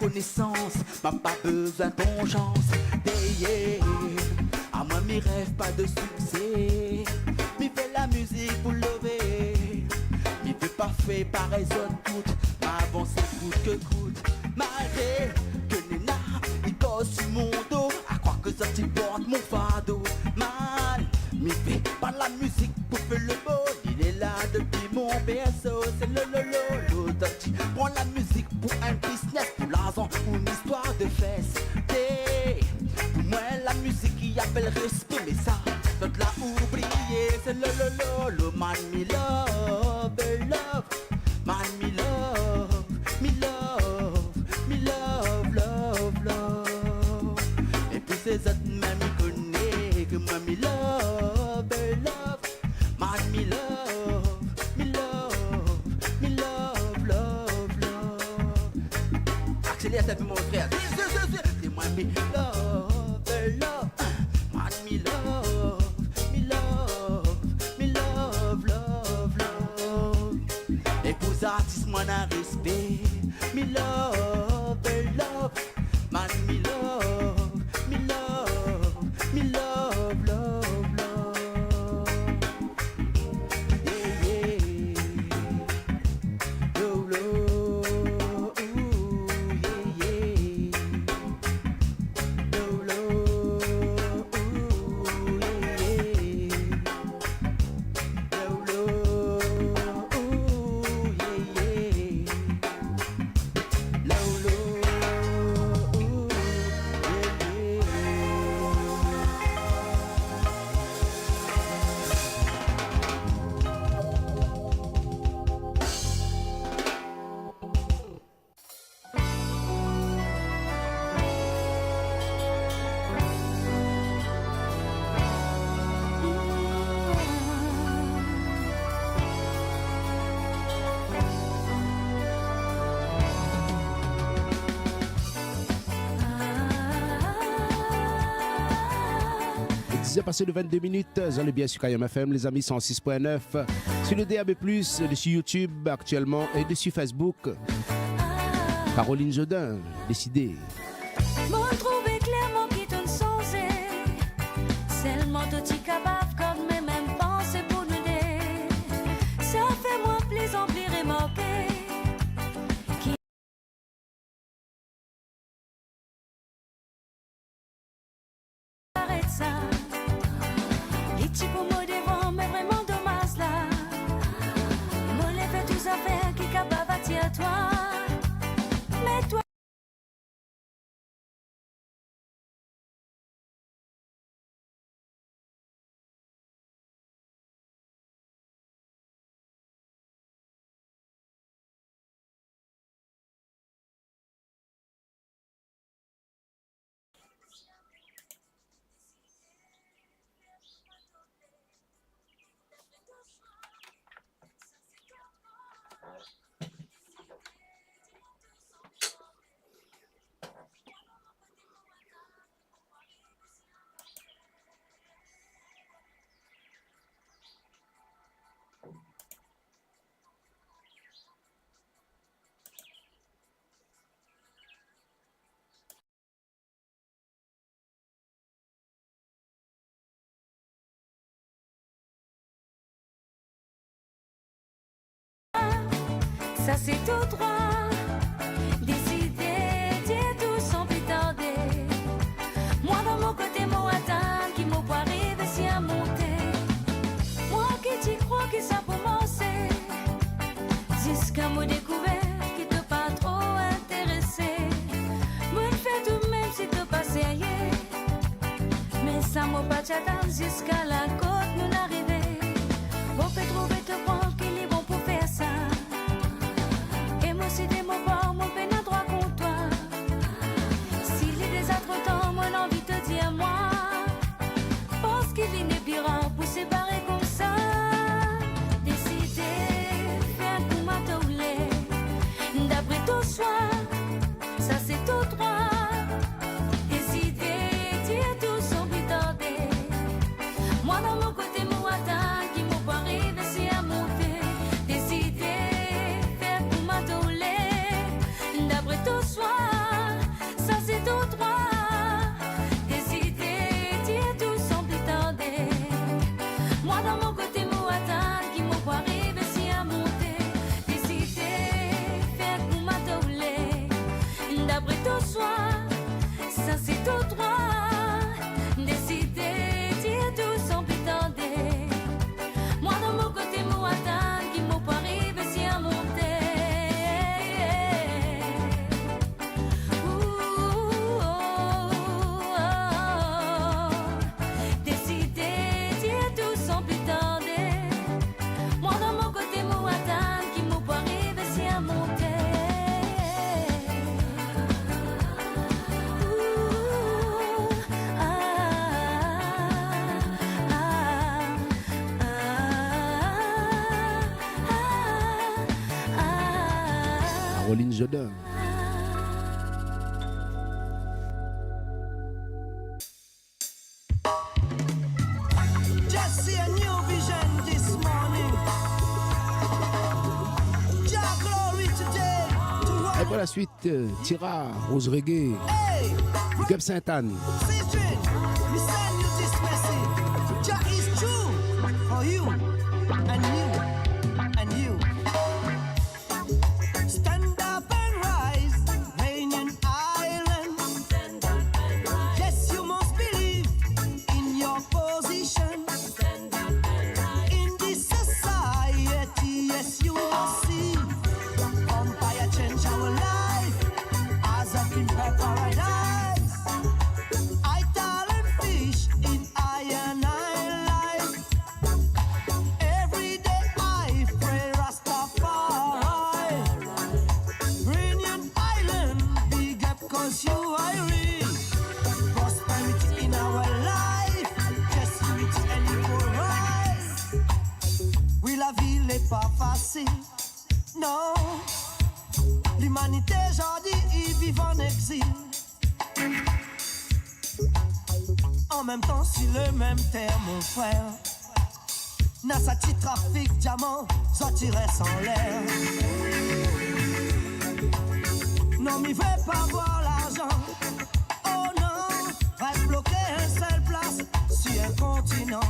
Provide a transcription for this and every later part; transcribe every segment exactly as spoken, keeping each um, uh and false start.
konésans, ma pa bezoin ton shans. Déyèr amoin mi rèv pa de siksé. Mi fé la mizik pou lové. Mi vé pa fé parèy zot tout. Ma avansé kout ke kout. Malgré ke néna i koz si mon do, a krwar ke zot i port mon fardo. Man, mi fé pa la mizik pou fé le bo. Li lé la dopi mon bèrso. Sé lo, lo, lo, lo. Zot i pran la mizik pou in biznès, pou larzan, pou in istwar de fès. Té, pou moin la mizik i apèl rèspé, mé sa zot la oubliyé. Sé lo, lo, lo, lo. Man, mi love, love. Man, mi love, mi love, mi love, love, love. Épi sé zot mèm i koné ke moin mi love, love. Man, mi love, mi love, mi love, love, love. Aksélèr in pé, mon frèr. Zut, zut, zut, zut. Sé moin mi love, love. Man, mi love, mi love, mi love, love, love. É pou zartis moin na rèspé. Mi love, love. Man, mi love, mi love, mi love, love, love. Yeah, yeah. Lo, lo, ooh, yeah, yeah. Lo, lo, ooh, yeah, yeah. Lo, lo, ooh, yeah, yeah. Lo, lo, ooh, yeah, yeah. Dix heures passées de vingt-deux minutes, zot lé bien sur Kayanm F M, les amis, cent six point neuf. Sur le D A B plus, dessus YouTube actuellement et dessus Facebook. Caroline Jodin, Désidé. Moin trouv klèrman ki to'nn sanzé. Sèlman tou ti kapav kont, mé mèm pansé pou nou dé. Sa fé moin plizanpli rémarké ki arèt sa. Li ti pou mo devan, mé vréman domaz la. Mo lé fé tout zafèr ki kapav atir twa. Mé twa Sa sé tou trwa. Désidé dir tou san pli tardé. Moin dan mon koté, mo atann ki mo pou arivé si in monté. Moin ki ti krwa ki sa pou marsé. Ziska mo dékouvèr ki to pa tro intérésé. Moin fé tou mèm si to pa sérié. Mé sa mo pa ti atann ziska la kot nou arivé. Mo pé trouvé to pran ki lé bon pou fé sa. É mo si dé mo pa, mo pé na drwa kont twa. Si lé déza tro tar, moin anvi to dir moin. Parské li lé pli rar pou séparé konmsa. Désidé fé koman to lé. Dapré to shwa, sa sé tou trwa. Désidé dir tou san pli tardé. Moin dan mon koté, mo atann ki mo pou arivé si in monté. Désidé fé koman to lé. Dapré to shwa. Oswa, sa sé ton drwa, désidé dir tou san pli tardé. Moin dan mon koté, moin atann ki mo pou arivé sir mon tèr. Ouh, oh, oh, oh. Désidé dir tou san pli tardé. Moin dan mon koté, moin atann ki mo pou arivé sir mon tèr. Ouh, ah, ah, ah, ah, ah. Caroline Jodin. Just see a new vision this morning. Jah glory today to one. Et pour la suite, euh, Tira, Rose Reggae, hey, Gab Sainte-Anne. Citrin, we send you this message. Jah is true for you and you and you. Stand up and rise, Réunion Island. Yes, you must believe in your position. In this society, yes, you must see. Vampire change our life, as a pimp paradise. I talent fish in I and I life. Every day I pray Rastafari. Réunion Island, big up 'cause you are real. Prosperity in our life, just unity and equal rights. Oui, la vi lé pa fasil, non. Limanité zordi i viv an égzil. An mèm tan, si le mèm tèr, mon frèr, na sa ti trafik diaman, zot i rès anlèr. Non, mi vé pa voir larzan. Oh non, rès bloké in sèl plas si in kontinan.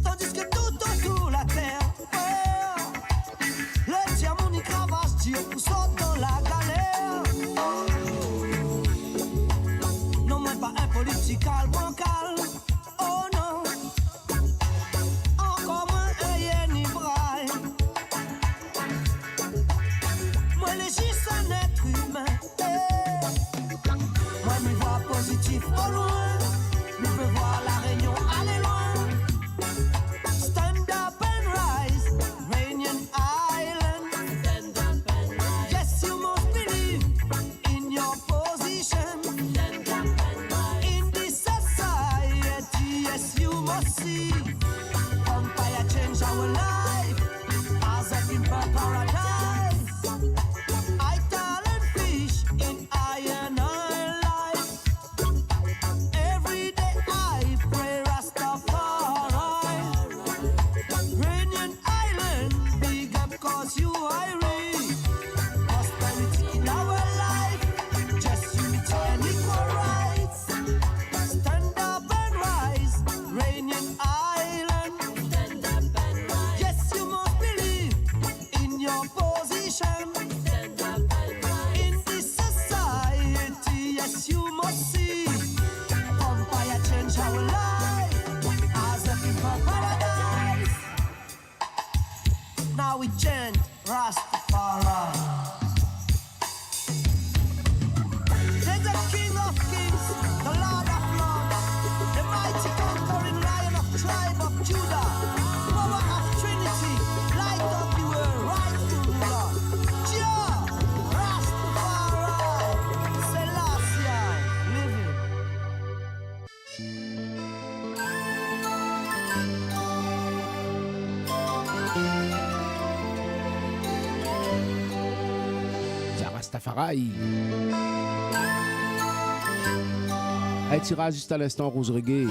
Tandis ke tout otour la tèr, oh, le tièr-monn i kravash dir pou sort dan la galèr. Non, moin pa in politikal bankal, oh non. Ankor moin in yèn i bray. Moin lé zis in èt imin. Eh, moin mi voi pozitif o loin, mi vé voir La Rénion alé loin. Stand up and rise, Réunion Island. Yes, you must believe in your position. In this society, yes, you must see. Vampire change our life. As a pimp paradise, I talent fish in I and I life. Every day I pray Rastafari. Réunion Island, big up 'cause you are real. Prosperity in our life, just unity and equal rights. Stand up and rise, Réunion Island. Yes, you must believe in your position. In this society, yes, you must see. Vampire change our life. As a pimp paradise. Now we chant Rastafari. He's the King of Kings, the Lord of Lords, the mighty conquering Lion of tribe of Judah, power of Trinity, light of the world, rightful ruler. Jah Rastafari, Selassie I, living. Jah Rastafari. Ay, Tira zis a linstan, Rose Reggae.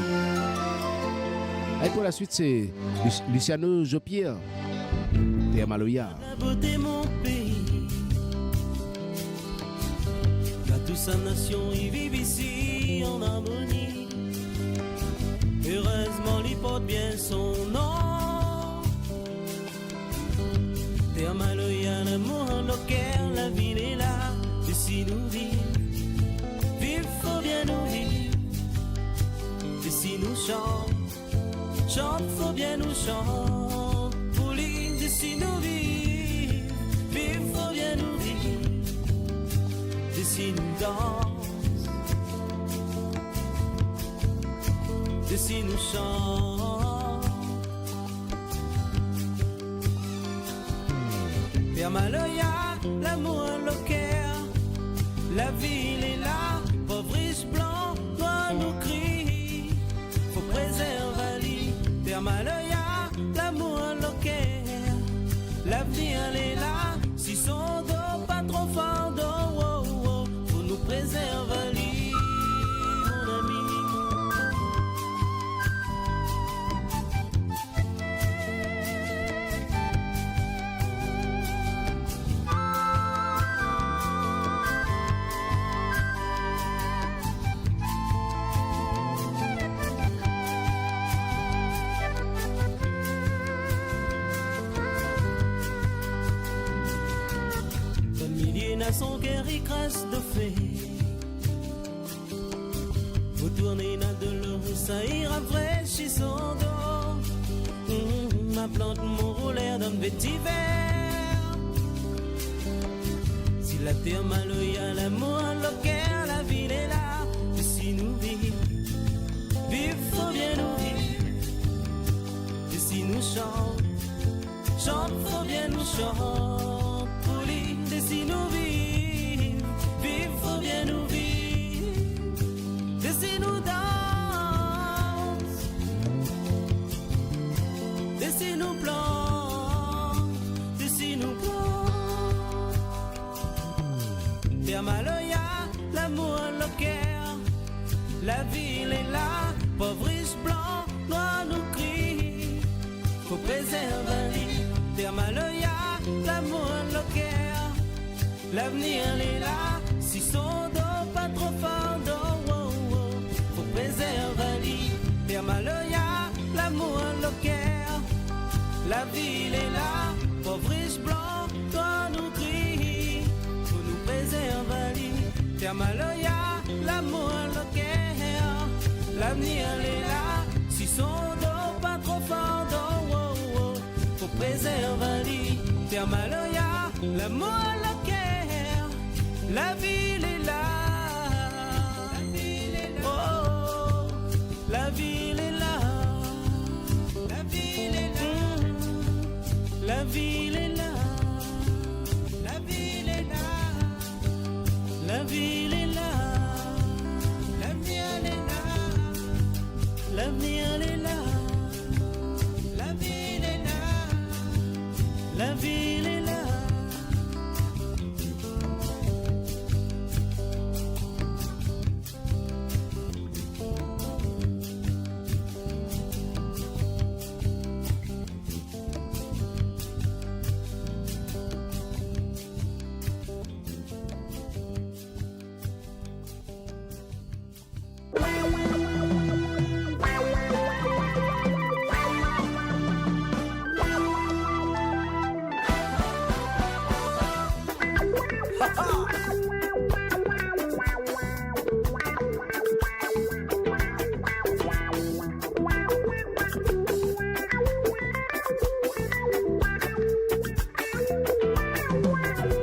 Ay, pou la suit, sé Lu-, Luciano Jean-Pierre, Tèr Maloya. La beauté mon péi. Gard tout sa nasion i viv isi an armoni. Erèzman li port bien son non. Tèr Maloya, lamour an nout kèr, la vi lé shant pou li, dé si nou viv, viv fo bien nou viv, dé si nou dans, dé si nou shant. Pèr Maloya, lamour lo kèr, la vi lé la, pov rich, blan, noir, nou kri, fo prézèrv ali. Pèr Maloya, lamour lo kèr, lavnir lé la, si son do pa tro fardo, oh, oh, fo nou prézèrv ali, mon ami. Bann milié na son kèr i kras dofé. Fo tourné na dolo, sa i rafréshi son do. Mm, ma plant mon roulèr dann vétivèr. Si la tèr maloya, lamour lo kèr, la vi lé la, dé si nou viv, viv fo bien nou viv, dé si nou shant, shant fo bien nou shant pou li, dé si nou viv, viv fo bien nou viv, dé si nou dans, dé si nou plant, dé si nou plant. Pèr Maloya, lamour lo kèr, la vi lé la, pov rich, blan, noir, nou kri, fo prézèrv ali. Pèr Maloya, lamour lo kèr, lavnir lé la, si son do pa tro fardo, oh, oh, fo prézèrv ali. Pèr Maloya, lamour lo kèr, la vi lé la, pov rich, blan, noir, nou kri, fo nou prézèrv ali. Pèr Maloya, lamour lo kèr, lavnir lé la, si son do pa tro fardo, oh, oh, fo prézèrv ali. Pèr Maloya, lamour lo kèr, la vi lé la, oh, oh, la vi lé la, la vi lé la, mm, la vi lé la, la vi lé la. La vi lé la, lavnir lé la, lavnir lé la, la vi lé la, la vi lé la.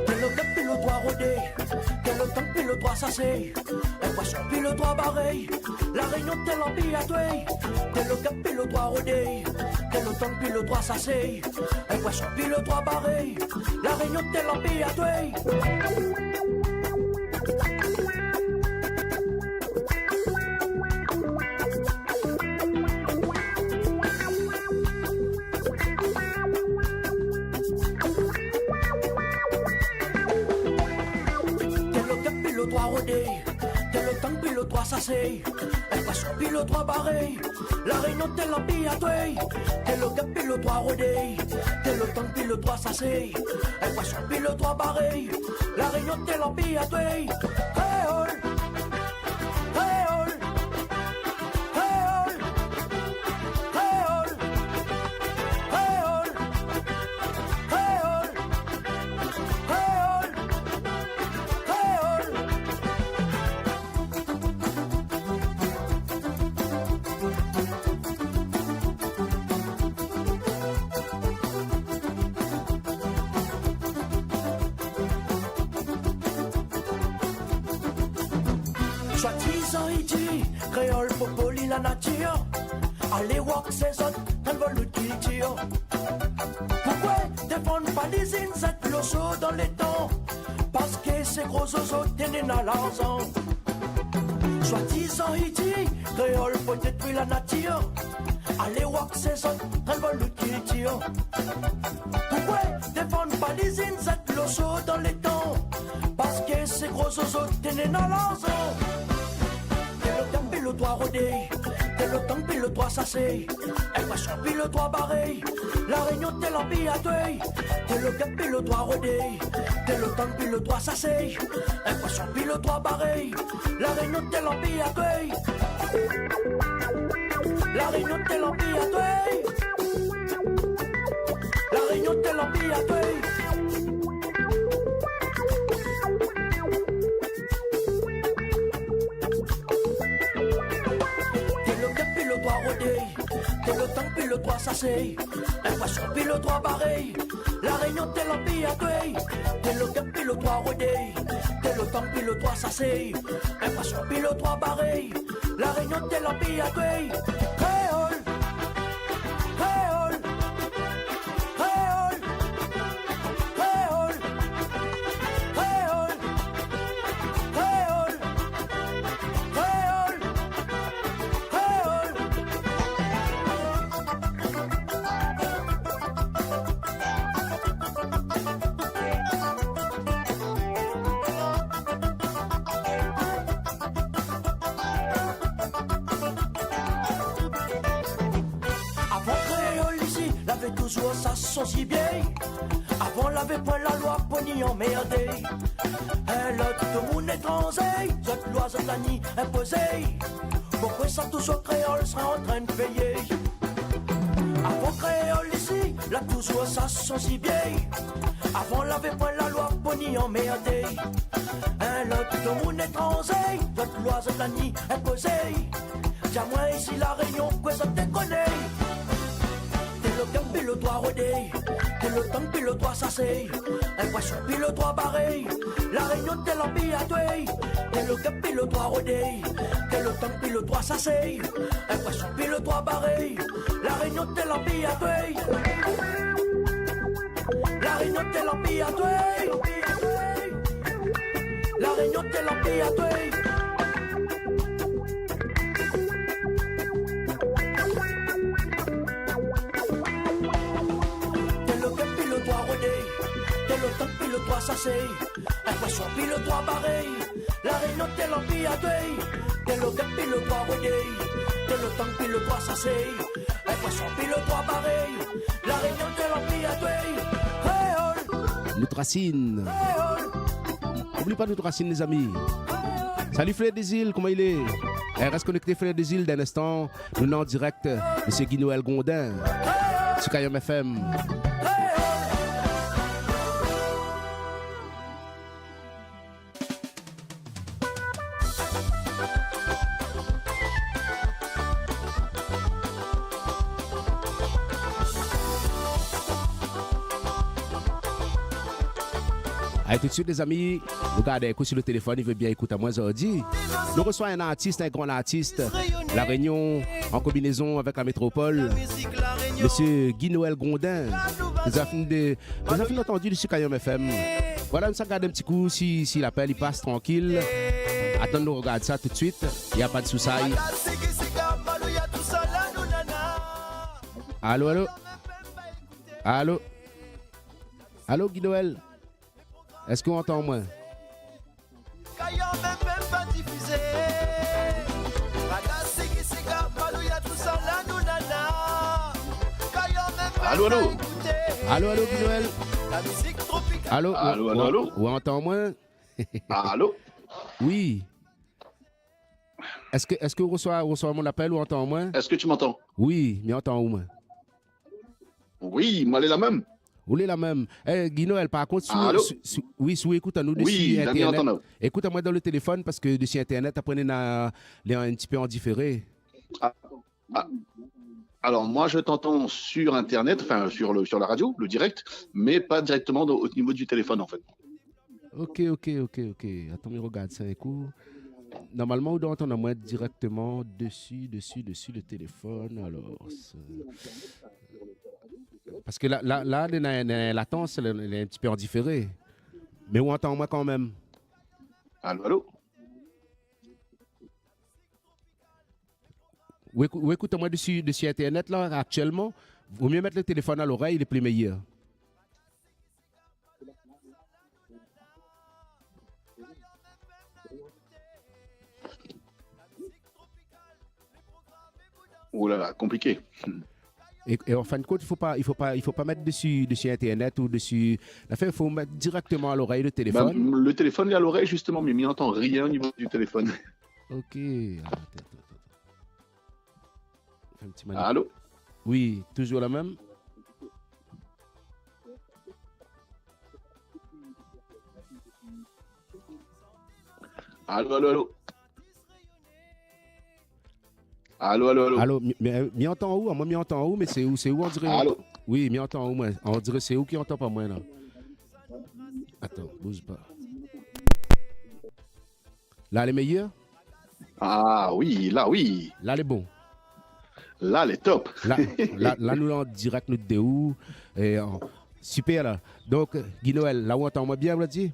Tèl lo gap, pil o troi rodé, tèl lo tang, pil o troi sasé, in poison, pil o troi baré, La Rényon, tèl anpi a toué, tèl lo gap, pil o troi rodé, tèl lo tang, pil o troi sasé, in poison, pil o troi baré, La Rényon, tèl anpi a toué. Tèl lo gap, pil o troi rodé, tèl lo tang, pil o troi sasé, in poison, pil o troi baré, La Rényon, tèl anpi a toué. Tèl lo gap, pil o troi rodé, tèl lo tang, pil o troi sasé, in poison, pil o troi baré, La Rényon, tèl anpi a toué. Kréol, kréol, kréol, kréol, kréol, kréol, kréol. Swadizan i di, kréol fo poli la natir. Alé oir sé zot, tann vol nout kiltir. Poukwé défann pa lizine zèt lo so dan létan? Parske sé gro zozo té néna larzan. Swadizan i di, kréol fo détrui la natir. Alé oir sé zot, tann vol nout kiltir. Poukwé défann pa lizine zèt lo so dan létan? Parske sé gro zozo té néna larzan. Té lo gèp pi lo troi rodé, té lo tang pi lo troi sasé, in poison pi lo troi baré. La Rényon té lanpi a toué. Té lo gèp pi lo troi rodé, té lo tang pi lo troi sasé, in poison pi lo troi baré. La Rényon té lanpi a toué. La Rényon té lanpi a toué. La Rényon té lanpi a toué. Té lo gèp pi lo troi rodé, té lo tang pi lo troi sasé, in poison pi lo troi baré. La Rényon té lanpi a toué. Té lo gèp pi lo troi rodé, té lo tang pi lo troi sasé, in poison pi lo troi baré. La Rényon té lanpi a toué. Kréol, kréol, kréol, kréol, kréol, kréol, kréol, kréol. Avan kréol isi lavé touzour sa son zibié. Avan lavé poin la loi pou ni anmèrdé. In lot moun étranzé, zot loi zot la ni inpozé. Poukwé sa touzour kréol sra antrin péyé? Avan kréol isi la touzour sa son zibié. Avan lavé poin la loi pou ni anmèrdé. In lot moun étranzé, zot loi zot la ni inpozé. Di amoin isi La Rényon, koué zot té koné? Té lo gèp pi lo troi rodé, té lo tang pi lo troi sasé, in poison pi lo troi baré. La Rényon té lanpi a toué. Té lo gèp pi lo troi rodé, té lo tang pi lo troi sasé, in poison pi lo troi baré. La Rényon té lanpi a toué. La Rényon té lanpi a toué. La Rényon té lanpi a toué. Té lo gèp pi lo troi rodé, té lo tang pi lo troi sasé, in poison pi lo troi baré. La Rényon té lanpi a toué. Té lo gèp pi lo troi rodé, té lo tang pi lo troi sasé, in poison pi lo troi baré. La Rényon té lanpi a toué. Kréol. Nout rasine. Kréol. Oubli pa nout rasine, lézami. Sali Frère Dézil, koman i lé? Eh, rès konèkté Frère Dézil, dan in instan nou lé an dirèk, Mésyé Guy Noël Grondin, su Kayanm F M. Alé, tout suit, lézami, nou gard in kou si lo téléfone i vé bien ékout amoin zordi. Nou resoi in artis, in gran artis La Rényon, an konbinézon avèk la métropol, Mésyé Guy Noël Grondin. Zot la fine dé Zot la fine antandi dési Kayanm F M. Voilà, nou sa gard in ti kou si, si lapèl i pas trankil. Atann, nou rogard sa tout suit. Na pa de sousi. Alo, alo. Alo. Alo, Guy Noël. Èske ou antann amoin? Alo, alo. Alo, alo, Guy Noël. Alo, alo, ou, alo, ou, alo. Ou antann amoin? Alo. Oui. Èske, èske ou resoi, ou resoi mon apèl, ou antann amoin? Est-ce que tu m'entends? Oui, mi antann aou, moin. Oui, moin lé la mèm. Ou lé la mèm. Eh, Guy Noël, par kont, si ou, alo? Si, si, oui, si ou ékout anou dési Internet. Oui, la mi antann aou. Ékout amoin dan lo téléfone, parske dési Internet, apré, néna, lé in ti pé an diféré. Ah, ah. Alors, moi, je t'entends sur Internet, enfin, sur le, sur la radio, le direct, mais pas directement au, au niveau du téléphone, en fait. Ok, ok, ok, ok. Atann, mi rogard sa in kou. normalman, ou doi antann amoin dirèkteman desi, desi, desi le téléfone. Alor, sé, parske la, la, la, néna, néna latans, lé, lé in ti pé an diféré. Mé ou antann amoin kanmèm. Alo, alo ? Ou ékou-, ou ékout amoin desi, desi internet la, aktièlman. Vo mié mèt le téléfone a lorèy, lé pli méyèr. Oh là là, compliqué. É, é an fin de kont, i fo pa, i fo pa, i fo pa mèt desi, desi internet ou desi lafèr, i fo mèt dirèkteman a lorèy le téléfone. Ben, le téléfone lé a lorèy, justement, mé mi antann rien au niveau du téléphone. Ok. Atann, atann, atann, atann. Fé in ti manip. Alo ? Oui, toujour la mèm. Alo, alo, alo. Alo, alo, alo. Alo, mi, mi, mi antann ou, amoin mi antann ou, mé sé ou, sé ou, on diré. Alo. Oui, mi antann ou, moin. On diré sé ou ki antann pa moin, la. Atann, bouz pa. La lé méyèr ? Ah oui, la oui. La lé bon. La lé top. La, la, la nou an dirèk, nou dé ou. É, an, super la. Donk, Guy Noël, la ou antann amoin bien, ou la di ?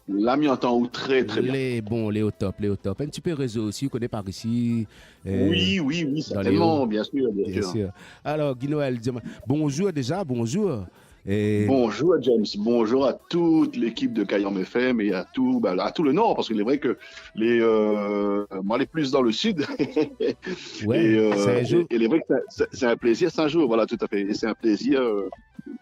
La mi antann aou trè, trè bien. Lé bon, lé o top, lé o top. In ti pé rézo osi, ou koné, par isi, euh, oui, oui, oui, dan lé o. Certainement, bien sûr, bien sûr. Alor, Guy Noël, di amoin, bonjour déja, bonjour. É bonjour James, bonjour à toute l'équipe de Kayanm F M et à tout, bah, à tout le Nord, parce que il est vrai que les, euh, moi, les plus dans le Sud. Ouais, é, euh, Saint-Jean. É, é il est vrai que c'est, c'est, c'est un plaisir, Saint-Jean, voilà, tout à fait. Et c'est un plaisir, euh,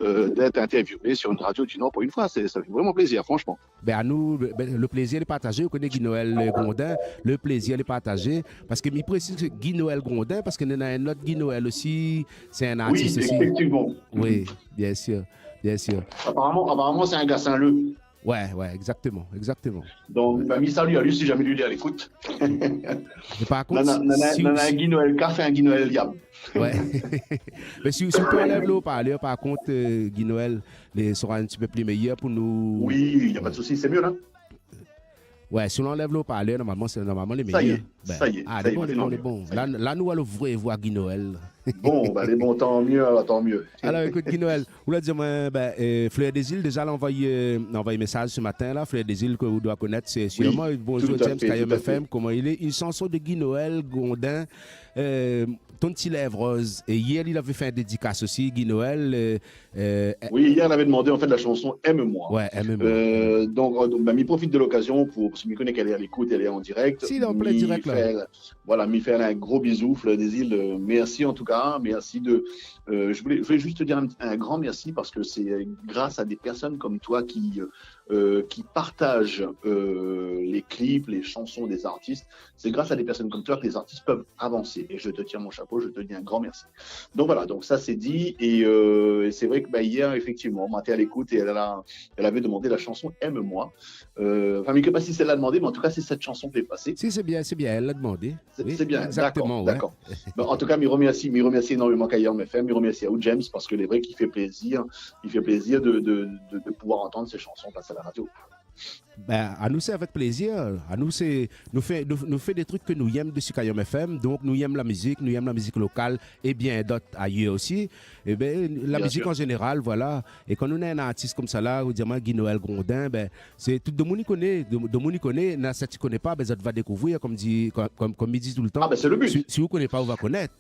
euh, d'être interviewé sur une radio du Nord pour une fois. C'est, ça fait vraiment plaisir, franchement. Ben, anou, ben, le plézir lé partajé. Ou koné Guy Noël, euh, Grondin, le plézir lé partajé. Parske mi présiz ke Guy Noël Grondin, parske néna in not Guy Noël osi, sé in artis osi. Oui, effectivement. Oui, bien sûr, bien sûr. Aparaman, aparaman, sé in gars Saint-Leu. Ouais, ouais, exactement, exactement. Donk, ben, mi salu ali si zamé li lé a lékout. Mé par kont, nana, nana, si, nana in Guy Noël kaf é in Guy Noël yab. Ouais. Mé si, si ou pé anlèv le haut-parleur, par kont, euh, Guy Noël, lé, sera in ti pé pli méyèr pou nou. Oui, y a pas de souci, c'est mieux là. Ouais, si ou anlèv le haut-parleur, normalman, sé, normalman, lé méyèr. Ça y est, ça y est, ça y est, maintenant, lé bon, lé bon. La, la nou voi le vré voi Guy Noël. Bon, ben, lé bon, tant mieux, alors, tant mieux. Alor, ékout, Guy Noël, ou la di amoin, ben, euh, Fleur des Îles, déja, la anvoy, euh, la anvoy mésaz se matin la. Fleur des Îles, ke ou doi konèt, sé sirman. Oui, tout à fait, tout à fait. Bonjour James, Kayanm F M, koman i lé ? Une chanson de Guy Noël Grondin, euh, Ton ti lèv roz. É yèr, li lavé fé in dédikas osi, Guy Noël, euh, euh, oui, hier, elle avait demandé, en fait, la chanson Aime-moi. Ouais, Aime-moi. Euh, donc, euh, donc, ben, mi profit de l'occasion pou, parske mi koné ke lé a lékout, lé an dirèk. Si, lé an plin dirèk, la. Mi fé, voilà, mi fé in gro bizou, Fleur des Îles, euh, merci en tout cas, merci de, euh, je voulais, je voulais juste te dire un, un grand merci parce que c'est, euh, grâce à des personnes comme toi qui, euh, euh, qui partagent, euh, les clips, les chansons des artistes. C'est grâce à des personnes comme toi que les artistes peuvent avancer. Et je te tire mon chapeau, je te dis un grand merci. Donc voilà, donc ça c'est dit. Et, euh, et c'est vrai que, bah, hier, effectivement, moin té a lékout é èl la, èl lavé demandé la chanson Aime-moi. Euh, enfin, mi koné pa si sé èl la demandé, mé an tou ka, sé sèt shanson ke lé pasé. Si, sé bien, sé bien, èl la demandé. Sé, oui, sé bien, exactement, d'accord, ouais. Bon, an tou ka, mi remèrsi, mi remèrsi énormeman Kayanm F M, mi remèrsi aou, James, parske lé vré ke i fé plézir, i fé plézir de, de, de, de pouvoir antann sé shanson pasé a la radio. Ben, anou, sé avèk plézir. Anou, sé, nou fé, nou, nou fé dé trik ke nou yèm desi Kayanm F M. Donk, nou yèm la mizik, nou yèm la mizik lokal é bien dot ayèr osi. Bien sûr. É ben, la mizik an zénéral, voilà. É kan nou néna in artis konmsa la, ou di amoin Guy Noël Grondin, ben, sé tout demoun i koné, de, demoun i koné, na sat i koné pa, ben, zot va dékouvrir, konm di, konm, konm, konm i di toultan. Ah, ben, c'est le but. Si, si ou koné pa, ou va konèt.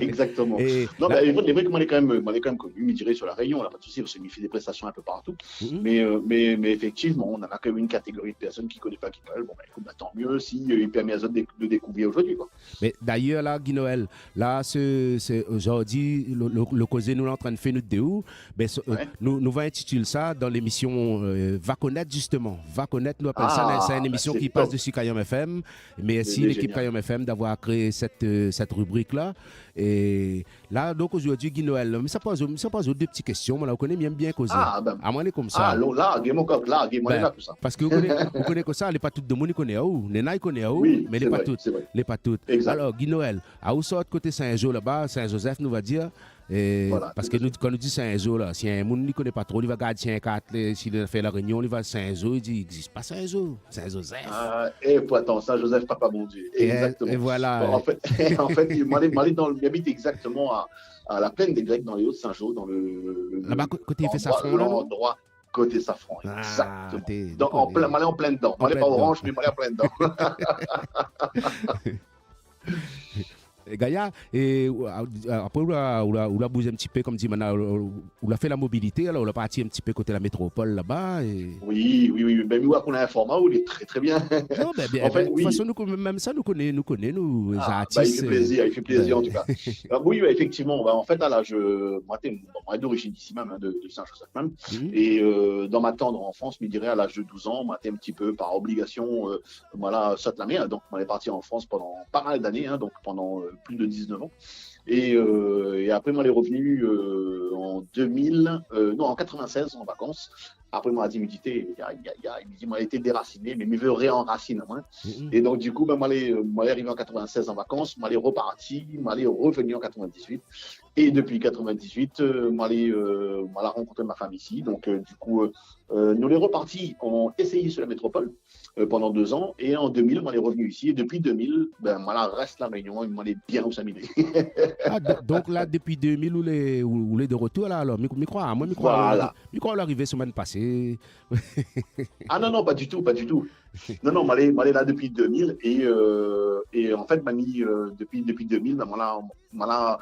Exactement. Non, ben, lé vré ke moin lé kan mèm, moin lé kan mèm koni, mi diré, sur La Réunion, la, pa de souci, parske mi fé dé prestasion in pé partou. Mhm. Mé, euh, mé, mé éfèktivman, nana kan mèm in katégori de pèrsone ki koné pa Guy Noël. Bon, ben, ékout, ben, tant mieux si, euh, i pèrmé azot de, de dékouvrir zordi, koi. Mé dayèr, la, Guy Noël, la, sé, sé zordi, le, le, le kozé nou lé antrin fé, nou dé ou, ben, sé, euh, nou, nou va intitil sa dan lémision, euh, Va konèt, zisteman. Va konèt, nou apèl sa, sé in émision ki pas desi Kayanm F M. Mèrsi lékip Kayanm F M d'avoir kréé sèt, euh, sèt ribrik-la. É la, donk, zordi, Guy Noël, mi sa poz, mi sa poz dé ti késtion, moin la, ou koné, mi yèm bien kozé. Ah, ben. Amoin lé konmsa. Ah, alor, larg, mon kok, larg, moin lé la pou sa. Parske ou koné, ou koné kosa, lé pa tout demoun i koné aou. Néna i koné aou, mé lé pa tout. Oui, c'est vrai, c'est vrai. Lé pa tout. Exact. Alor, Guy Noël, aou sort koté Saint-Jean laba, Saint-Joseph, nou va dir, É, voilà, parske nou, kan nou di Sin-Zo la, si in moun i koné pa tro, li va gard si in kart, li, si li fé La Rényon, li va Sin-Zo, li di, i égzis pa Sin-Zo, Sin-Zozèf. Ah, é pourtan, Sin-Zozèf, papa Bondié. É, exactement. É voilà. Bon, an fèt, an fèt, moin, moin, moin, dan, mi abit exactement à, à la Plaine des Grecs, dans les Hauts-de-Saint-Jean, dans le, le, le, l'endroit, l'endroit, koté Safran, exactement. Ah, té, dan, an plin, moin lé an plin dedan. An plin dedan. Moin lé pa Orange, mé moin lé an plin dedan. É gayar, é, ou, a, apré, ou la, ou la, ou la bouz in ti pé, konm di, mintnan, ou, ou la fé la mobilité, alor, ou la parti in ti pé koté la métropol laba, é... Oui, oui, oui, oui. Ben, mi oi k'ou la in forma, ou lé trè, trè bien. Non, ben, bien, an fèt, ben, de tout fason, nou, mèm sa, nou koné, nou koné, nou, les artistes, euh, ben. Ah, ben, i fé plézir, i fé plézir, an tou ka. Ah, oui, oui, éfèktivman, ben, an fèt, la, la, je, moin, té, moin, d'origine isi mèm, hein, de, de Saint-Joseph mèm. Mhm. É, euh, dan ma tendre enfance, mi diré à l'âge de douze ans, moin té in ti pé par obligation, euh, moin la sot la mèr, donk moin lé parti an Frans pandan pa mal d'ané, hein, donk pandan, euh, plis de diz-nèf an. É, euh, é apré, moin lé revenu, euh, an deux mille, euh, non, an quatre-vingt-seize, an vakans. Apré, moin la di, mi di, té, ay, ay, ay, mi di, moin la été dérasiné, mé mi vé réanrasine amoin. Mhm. É donk, du coup, ben, moin lé, euh, moin lé arivé an quatre-vingt-seize an vakans, moin lé reparti, moin lé revenu an quatre-vingt-dix-huit. É dopi quatre-vingt-dix-huit, euh, moin lé, euh, moin la rankontré ma fanm isi. Donk, euh, du coup, euh, euh, nou lé reparti, nou la éséyé sur la métropol, euh, pandan deux ans, é an deux mille, moin lé revenu isi, é dopi deux mille, ben, moin la rès La Rényon, é moin lé bien ousa mi lé. Ah, do-, donk la, dopi deux mille, ou lé, ou, ou lé de retour la, alor. Mi, mi kroi, moin, mi kroi, voilà, mi kroi ou la arivé semèn pasé. Ah non, non, pa ditou, pa ditou. Non, non, moin lé, moin lé la dopi deux mille, é, euh, é an fèt, ben, mi, euh, dopi, dopi deux mille, ben, moin la, moin la,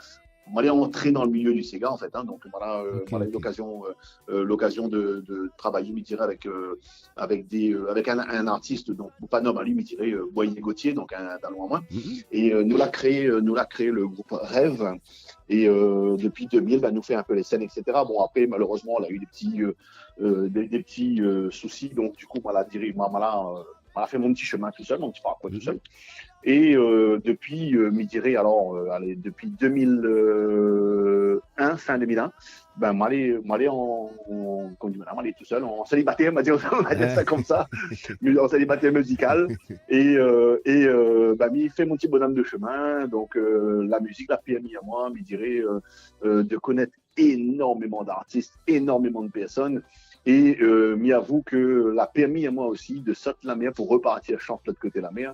moin lé antré dan le milieu du séga, an fèt, hein, donk, voilà, euh, OK, voilà, OK. L'occasion, euh, euh, l'occasion de, de travailler, mi diré, avec, euh, avec des, euh, avec un, un artiste, donk, pa normal, mi diré, euh, Boyer Gauthier, donk in dalon amoin. Mhm. É, euh, nou la kréé, euh, nou la kréé le groupe Rêve. É, euh, dopi deux mille, ben, nou fé in pé lé sèn, et cetera. Bon, apré, malheureusement, nou la u dé ti, euh, euh, dé, dé ti, euh, sousi. Donk, du coup, moin la diri-, moin, moin la, euh, moin la fé mon ti shemin tousèl, mon ti parkour tousèl. Mhm. É, euh, dopi, euh, mi diré, alor, euh, alé, dopi deux mille un, fin deux mille un, ben, moin lé, moin lé an, an, koman dir, moin lé tousèl, an sélibatèr, nou va dir, nou va dir sa konmsa. Ouais. Mé an sélibatèr mizikal. É, euh, é, euh, ben, mi fé mon ti bonom de shemin. Donk, euh, la mizik la pèrmi amoin, mi diré, euh, euh, de konèt énormeman d'artis, énormeman de pèrsone. É, euh, mi avou ke la pèrmi amoin osi de sot la mèr pou repartir shant lot koté la mèr.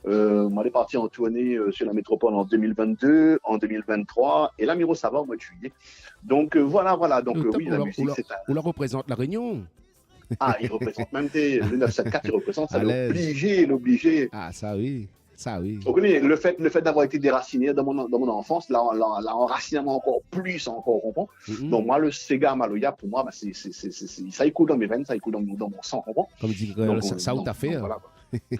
Euh, moin lé parti an tourné, euh, sur la métropol an deux mille vingt-deux, an deux mille vingt-trois, é la, mi rosava o moi de juiyé. Donk, euh, voilà, voilà. Donk, euh, oui, la mizik, sé in... Ou la, ou la, ou la reprézant La Rényon. Ah, i reprézant mèm, té, le neuf sept quatre, i reprézant, sa, lé oblizé, lé oblizé. Ah, sa oui. Sa, oui. Ou koné, le fèt, le fèt d'avoir été déraciné dan mon, dan mon anfans, la, la, la anrasine amoin ankor plis ankor, ou konpran ? Mhm. Donk, moin, le séga maloya, pou moin, ben, sé, sé, sa i koul dan mé vèn, sa i koul dan, dan mon san, ou konpran ? Konm di, euh, donk, sa, euh, sa ou donk, ta fé, donk, hein. Voilà, koi.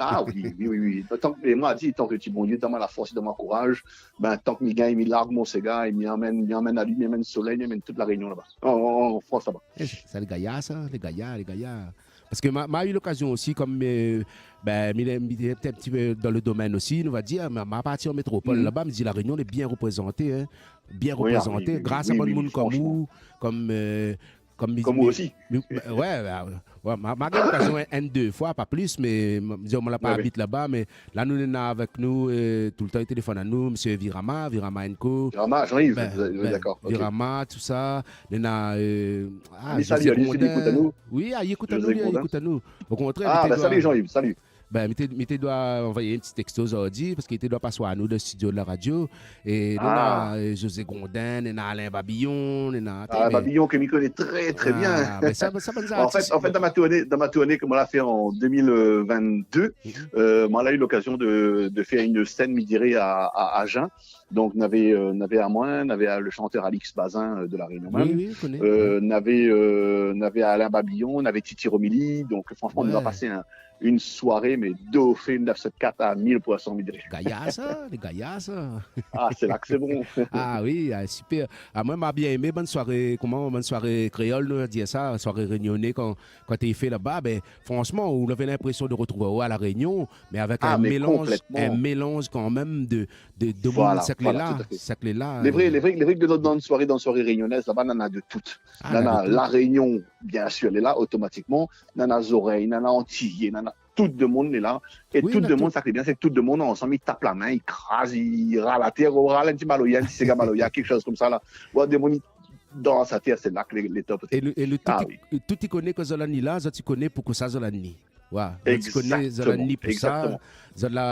Ah oui, oui, oui, oui. Tan, é moin la di, tan ke ti Bondié i donn amoin la fors, i donn amoin kouraz, ben, tank mi gingn, mi larg mon séga, é mi amèn, mi amèn ali, mi amèn solèy, mi amèn tout La Rényon laba. An, an, an Frans laba. É, sa, lé gayar, sa, lé gayar, lé gayar. Parske ma, ma u lokazion osi, konm, euh, ben, mi lé, mi lé in ti pé dan le domèn osi, nou va dir, ma, ma parti an métropol laba, mi di La Rényon lé bien reprézanté, hein. Bien reprézanté, gras a bann moun konm ou, konm, euh, konm mi, konm ou osi. Mi, mi, ouais, ouais, ouais, ma, ma gingn lokazion inn, inn, dé foi, pa plis, mé, ma, dizon, moin la pa abit laba, mé la, nou néna avèk nou, euh, toultan, i téléfone anou, mésyé Virama, Virama and Co. Virama, Jean-Yves, ben, vous avez, ben, d'accord, OK. Virama, tousa. Néna, euh, ah, José Grondin. Li, li ékout anou. Oui, ah, li ékout anou, li ékout anou. O kontrèr, ah, ben, salut Jean-Yves, salut. Ben, mi té, mi té doi anvoy in ti texto zordi, parske li té doi pas oir anou dan studio de la radio. É néna, euh, José Grondin, néna Alain Babillon, néna, ah, Babillon, ke mi koné trè, trè bien. Ah, ben sa, sa, sa bann artis. An fèt, an fèt, dan ma tourné, dan ma tourné ke moin la fé an deux mille vingt-deux, euh, moin la u lokazion de, de fèr in sèn, mi diré, à, à, à Agen. Donk, navé, euh, navé amoin, navé le shantèr Alix Bazin, euh, de La Rényon mèm. Oui, oui, mi koné. Euh, navé, euh, navé Alain Babillon, navé Titi Romilly. Donk, franshman, nou la pas in, in soiré, mé dofé, neuf sept quatre à mille pour cent, mi diré. Gayar sa, lé gayar sa. Ah, sé la ke sé bon. Ah oui, ah, super. Ah, moin, ma bien émé bann soiré, koman, bann soiré kréol, nou va dir sa, soiré rényoné, kan, kan té i fé laba, ben, franshman, ou lavé linprésion de retrouv aou à La Rényon, mé avèk in mélanz, in mélanz kanmèm de, de, de moun, sak lé la, sak lé la. Ah, mé konplètman. Voilà, voilà, tout à fait. Lé vré, euh, lé vré, lé vré ke dan, dan in soiré, dan in soiré rényonèz, laba, nana de tout. Ah, nana de tout. Nana La Rényon, bien sûr, lé la, otomatikman. Nana zorèy, nana antiyé, nana tout demoun lé la. É tout demoun, sak lé bien, sé ke tout demoun ansanm, i tap la min, i kraz, i ral atèr, ou ral in ti maloya, in ti séga maloya, kékshoz konmsa la. Ou oi demoun i dans atèr, sé la ke lé, lé top. É nou, é nou tout, ah oui, tout i koné ke zot la ni la, zot i koné poukosa zot la ni. Oi, zot i koné zot la ni pou sa. Exactement, exactement. Zot la,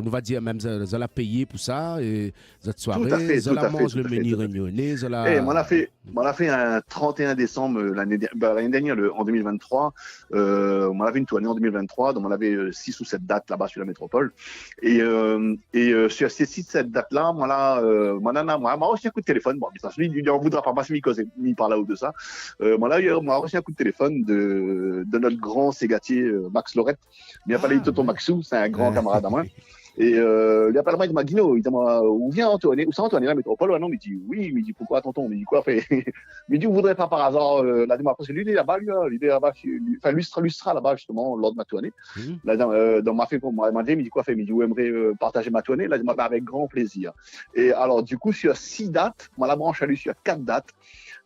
nou va dir mèm, zot, zot la péyé pou sa, é zot soiré, tout à fait, zot la manz le menu rényoné, zot la... Eh, moin la fé, moin la fé in trente et un décembre, euh, l'année der-, ben, l'année dernière, le, en deux mille vingt-trois, euh, moin lavé in tourné en deux mille vingt-trois, donk moin lavé, euh, six ou sept dates là-bas sur la métropole. É, euh, é, euh, sur ces six, sept dates-là, moin la, euh, moin la, moin la, moin la osi in kou de téléfone, bon, mé sa, li, li, li an voudra pa, parske mi koz, mi parl aou de sa. Euh, moin la, moin la osi in kou de téléfone de, de notre grand ségatier, euh, Max Lorette. Mi apèl ali Tonton Maxou, sé in gran kamarad amoin. É, euh, li apèl amoin, li di amoin, Guino, li di amoin, ou vien an tourné, ou sa an tourné la métropole, ouais, non, mi di, oui, mi di, poukosa, tonton, mi di, koué, fé, mi di, ou voudré pa par azar, euh, la di amoin, parske li, li lé laba, li, li lé laba, li, anfin, li sra, li sra laba, zistoman, lor de ma tourné. La di, euh, donk, ma fé, moin, moin la di, mi di, koué, fé, mi di, ou émré, euh, partaz ma tourné ? La di amoin, ben, avèk gran plézir. É alor, du kou, sur six dates, moin la bransh ali sur quatre dates,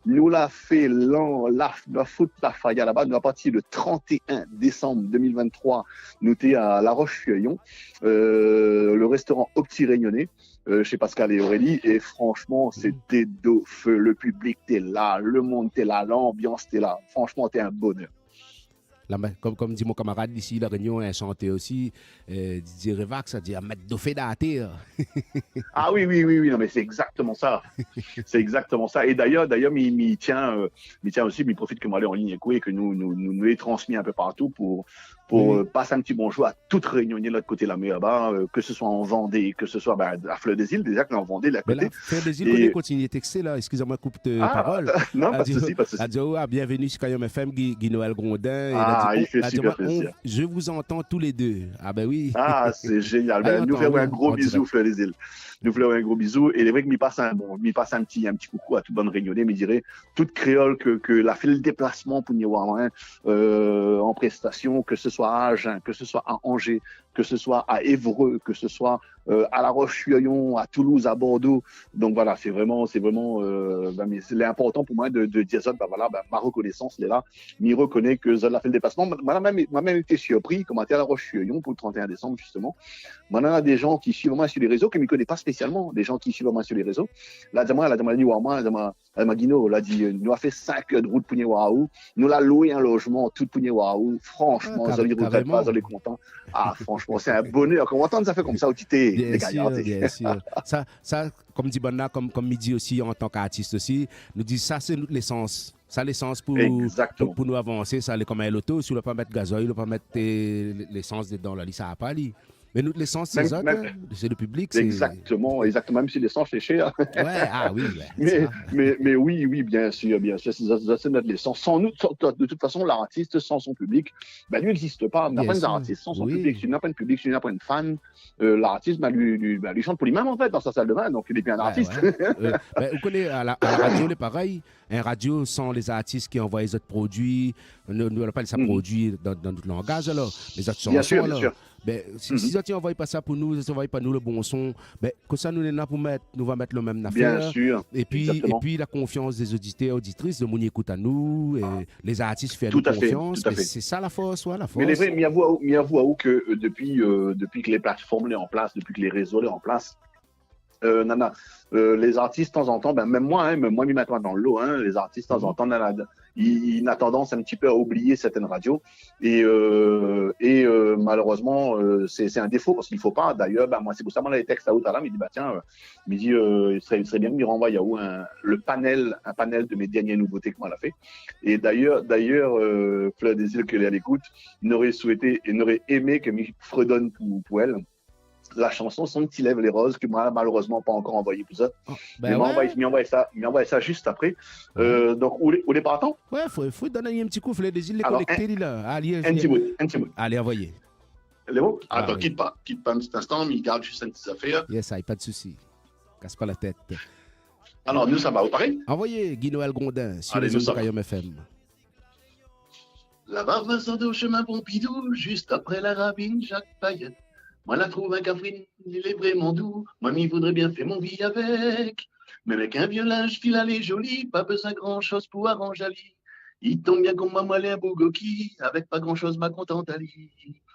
nou la fé lan-, la, nou la fout la faya laba. Nou la parti le trente et un décembre deux mille vingt-trois. Nou té a La Roche-sur-Yon, euh, le restaurant Au Petit Réunionnais, euh, chez Pascal et Aurélie. É franshman, sété de feu. Le piblik té la, le moun té la, lanbians té la. Franshman, té in bonèr. La, mé, kom, kom di mon kamarad isi La Rényon, in shantèr osi, euh, Didier Revac, sa di, ah, mèt do fé dan la tèr. Ah oui, oui, oui, oui, non, mé sé exactement ça. C'est exactement ça. Et d'ailleurs, d'ailleurs, mi, mi tien, euh, mi tien osi, mi profit ke moin lé an lign èk ou é ke nou, nou, nou, nou lé transmi in pé partou pou, pou, euh, pas in ti bonjour a tout Rényoné lot koté la mèr laba, euh, ke se soi an Vandé, ke se soi, ben, a Fleur des Îles, déza ke lé an Vandé, lé a koté. Mé la, Fleur des Îles, é koné, kontinié téksté la, eskiz amoin, koup, euh, parol. Ah, non, pas de souci, pas de souci. La di, ah, bienvenue sur Kayanm F M, Gui-, Guino El Grondin. Ah, i fé super plézir. La di amoin, on, je vous entends tous les deux. Ah ben oui. Ah, sé zénial. Ben, nou fé aou in gro bizou, Fleur des Îles. Nou fé aou in gro bizou. É lé vré ke mi pas in, bon, mi pas in ti, in ti koukou a tout bann Rényoné, mi diré, tout kréol ke, ke la fé le déplasman pou vni oir amoin, euh, an prestasion, ke se soi a Agen, ke se soi a Angers, ke se soi a Évreux, ke se soi, euh, a La Roche-sur-Yon, a Toulouse, a Bordeaux. Donk voilà, sé vréman, sé vréman, euh, ben, mé sé, lé inportan pou moin de, de dir sa, ben voilà, ben, ma rekonésans lé la. Mi rekoné ke zot la fé le déplasman. Moin la mèm, moin la mèm été sirpri, kom té a La Roche-sur-Yon pou le trente et un décembre, zistoman. Moin néna dé jan ki suiv amoin sur les réseaux, ke mi koné pa spésialman, dé jan ki suiv amoin sur les réseaux. La di amoin, la di amoin, la di amoin, la di amoin, Guino, la di, euh, nou la fé sink èr de rout pou vni oir aou. Nou la lwé in lozman, tout pou vni oir aou. Franshman, zot i regrèt pa, zot lé kontan. Ah, franshman, sé in bonèr. Kan ou antann zafèr konmsa, ou di, té, lé gayar, té. Bien sir, bien sir. Sa, sa, kom di banna, kom, kom mi di osi, an tan k'artis osi, nou di, sa sé nout lésans. Sa lésans pou, pou, pou nou avansé, sa lé kom in loto, si ou la pa mèt gazoil, ou la pa mèt, euh, lésans dedan, la, li sava pa, li. Mé nou, lésans, sé zot, hein, sé le piblik, sé... Exactement, exactement, mèm si lésans lé shèr. Ouais, ah oui, ouais, mé, mé oui, oui, bien sir, bien sir, sé, sé, sé nout lésans. San nou, san, de tout fason, lartis, san son piblik, ben, li égzis pa. Na poin d'artis san son piblik. Si na poin d'piblik, si na poin d'fan, euh, lartis, ben, li, li, ben, li shant pou li mèm, an fèt, dan sa sal de bin, donk li lé pi in artis. Ouais, ouais. Euh, ben, ou koné, a la, a la radio, lé parèy. In radio san lé zartis ki anvoy zot produi, nou, nou apèl sa produi dan, dan nout langaz, alor, mé zot shanson, alor. Bien sir, bien sir. Ben, si, si zot i anvoy pa sa pou nou, zot i anvoy pa nou le bon son, ben, kosa nou néna pou mèt, nou va mèt le mèm nafèr. Bien sir, exactement. Épi, épi la konfians dé zoditèr, oditris, de moun i ékout anou, é lé zartis i fé anou konfians. Tout à fait, tout à fait. Mé sé sa la fors, ouais, la fors. Mé lé vré, mi avou aou, mi avou aou ke, euh, depi, euh, depi ke lé platform lé an plas, depi ke lé rézo lé an plas, euh, nana, euh, lé zartis, tanzantan, ben, mèm moin, hein, mèm moin, mi mèt amoin dan lo, hein, lé zartis, tanzantan, nana, i, i na tandans in ti pé a oublié sèrtin radio. É, euh, é, euh, malérezman, euh, sé, sé in défo, parske i fo pa. Dayèr, ben, moin, sé pou sa, moin, lé tèks aou talèr, mi di, ben, tien, euh, mi di, euh, i sré, i sré bien ke mi ranvoy aou in, le panèl, in panèl de mé dernié nouvoté ke moin la fé. É dayèr, dayèr, euh, Fleur des Îles, ke lé a lékout, noré souété é noré émé ke mi fredone pou, pou èl la shanson Son ti lèv lé roz, ke moin, malérezman, pa ankor anvoyé pou zot. Oh, ben ouais. Mé mi anvoy, mi anvoy sa, mi anvoy sa zis apré. Ouais. Euh, donk, ou lé, ou lé partan ? Ouais, fo, fo donn in ti kou, Fleur des Îles lé konèkté, li, la. Alor, in, alé, in ti bout, in ti bout. Alé, anvoyé. Lé bon ? Ah, atann, oui. Kit pa, kit pa in ti instan, mi gard zis in ti zafèr. Yes, ay, pa de sousi. Kas pa la tèt. Alor, nou sava, ou paré ? Anvoyé, Guy-Noël Grondin, sur les ondes de Kayanm F M. Alé, nou sava. Laba Vincent o shemin Pompidou, zis apré la ravine Jacques Payet. Moin la trouv in kafrine, li lé vréman dou. Moin, mi voudré bien fé mon vi avèk. Mé avèk in vié linz, fil alé zoli, pa bezoin gran shoz pou aranz ali. I tonm bien konm moin, moin lé in bougoki, avèk pa gran shoz, ma kontant ali.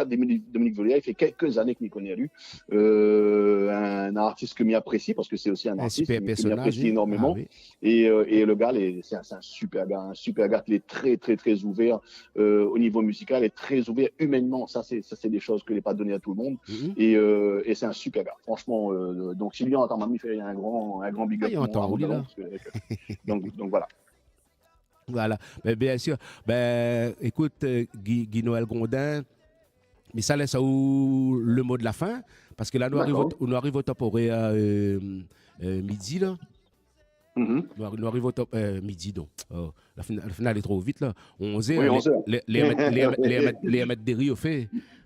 Volia, Dominique, Dominique Volia, i fé kèlk zané ke mi koné ali. Euh, in artis ke mi aprési, parske sé osi in artis ke mi aprési énormeman. É, euh, é le gars, lé, sé in, sé in super gars, in super gars, lé trè, trè, trè ouvèr, euh, o nivo mizikal, lé trè ouvèr imènman. Sa, sé, sa, sé dé shoz ke lé pa doné a tout le monde. É, euh, é sé in super gars. Franshman, euh, donk, si li antann, mi fé in gran, in gran big up pou Arnaud Dalon, parske, euh, donk, donk voilà. Voilà. Bin, bien sir. Bin, ékout, euh, Guy, Guy Noël Grondin, mi sa lès aou le mo de la fin, parske la, nou ariv o, nou ariv o top orèr, euh, euh, midi, la. Nou ariv, nou ariv o top, euh, midi, donk. Oh, La fina-, la final lé tro vit la. Onz èr, Oui, lé, onz èr. lé, lé mèt, lé mèt, lé mèt, lé mèt dèri o fé.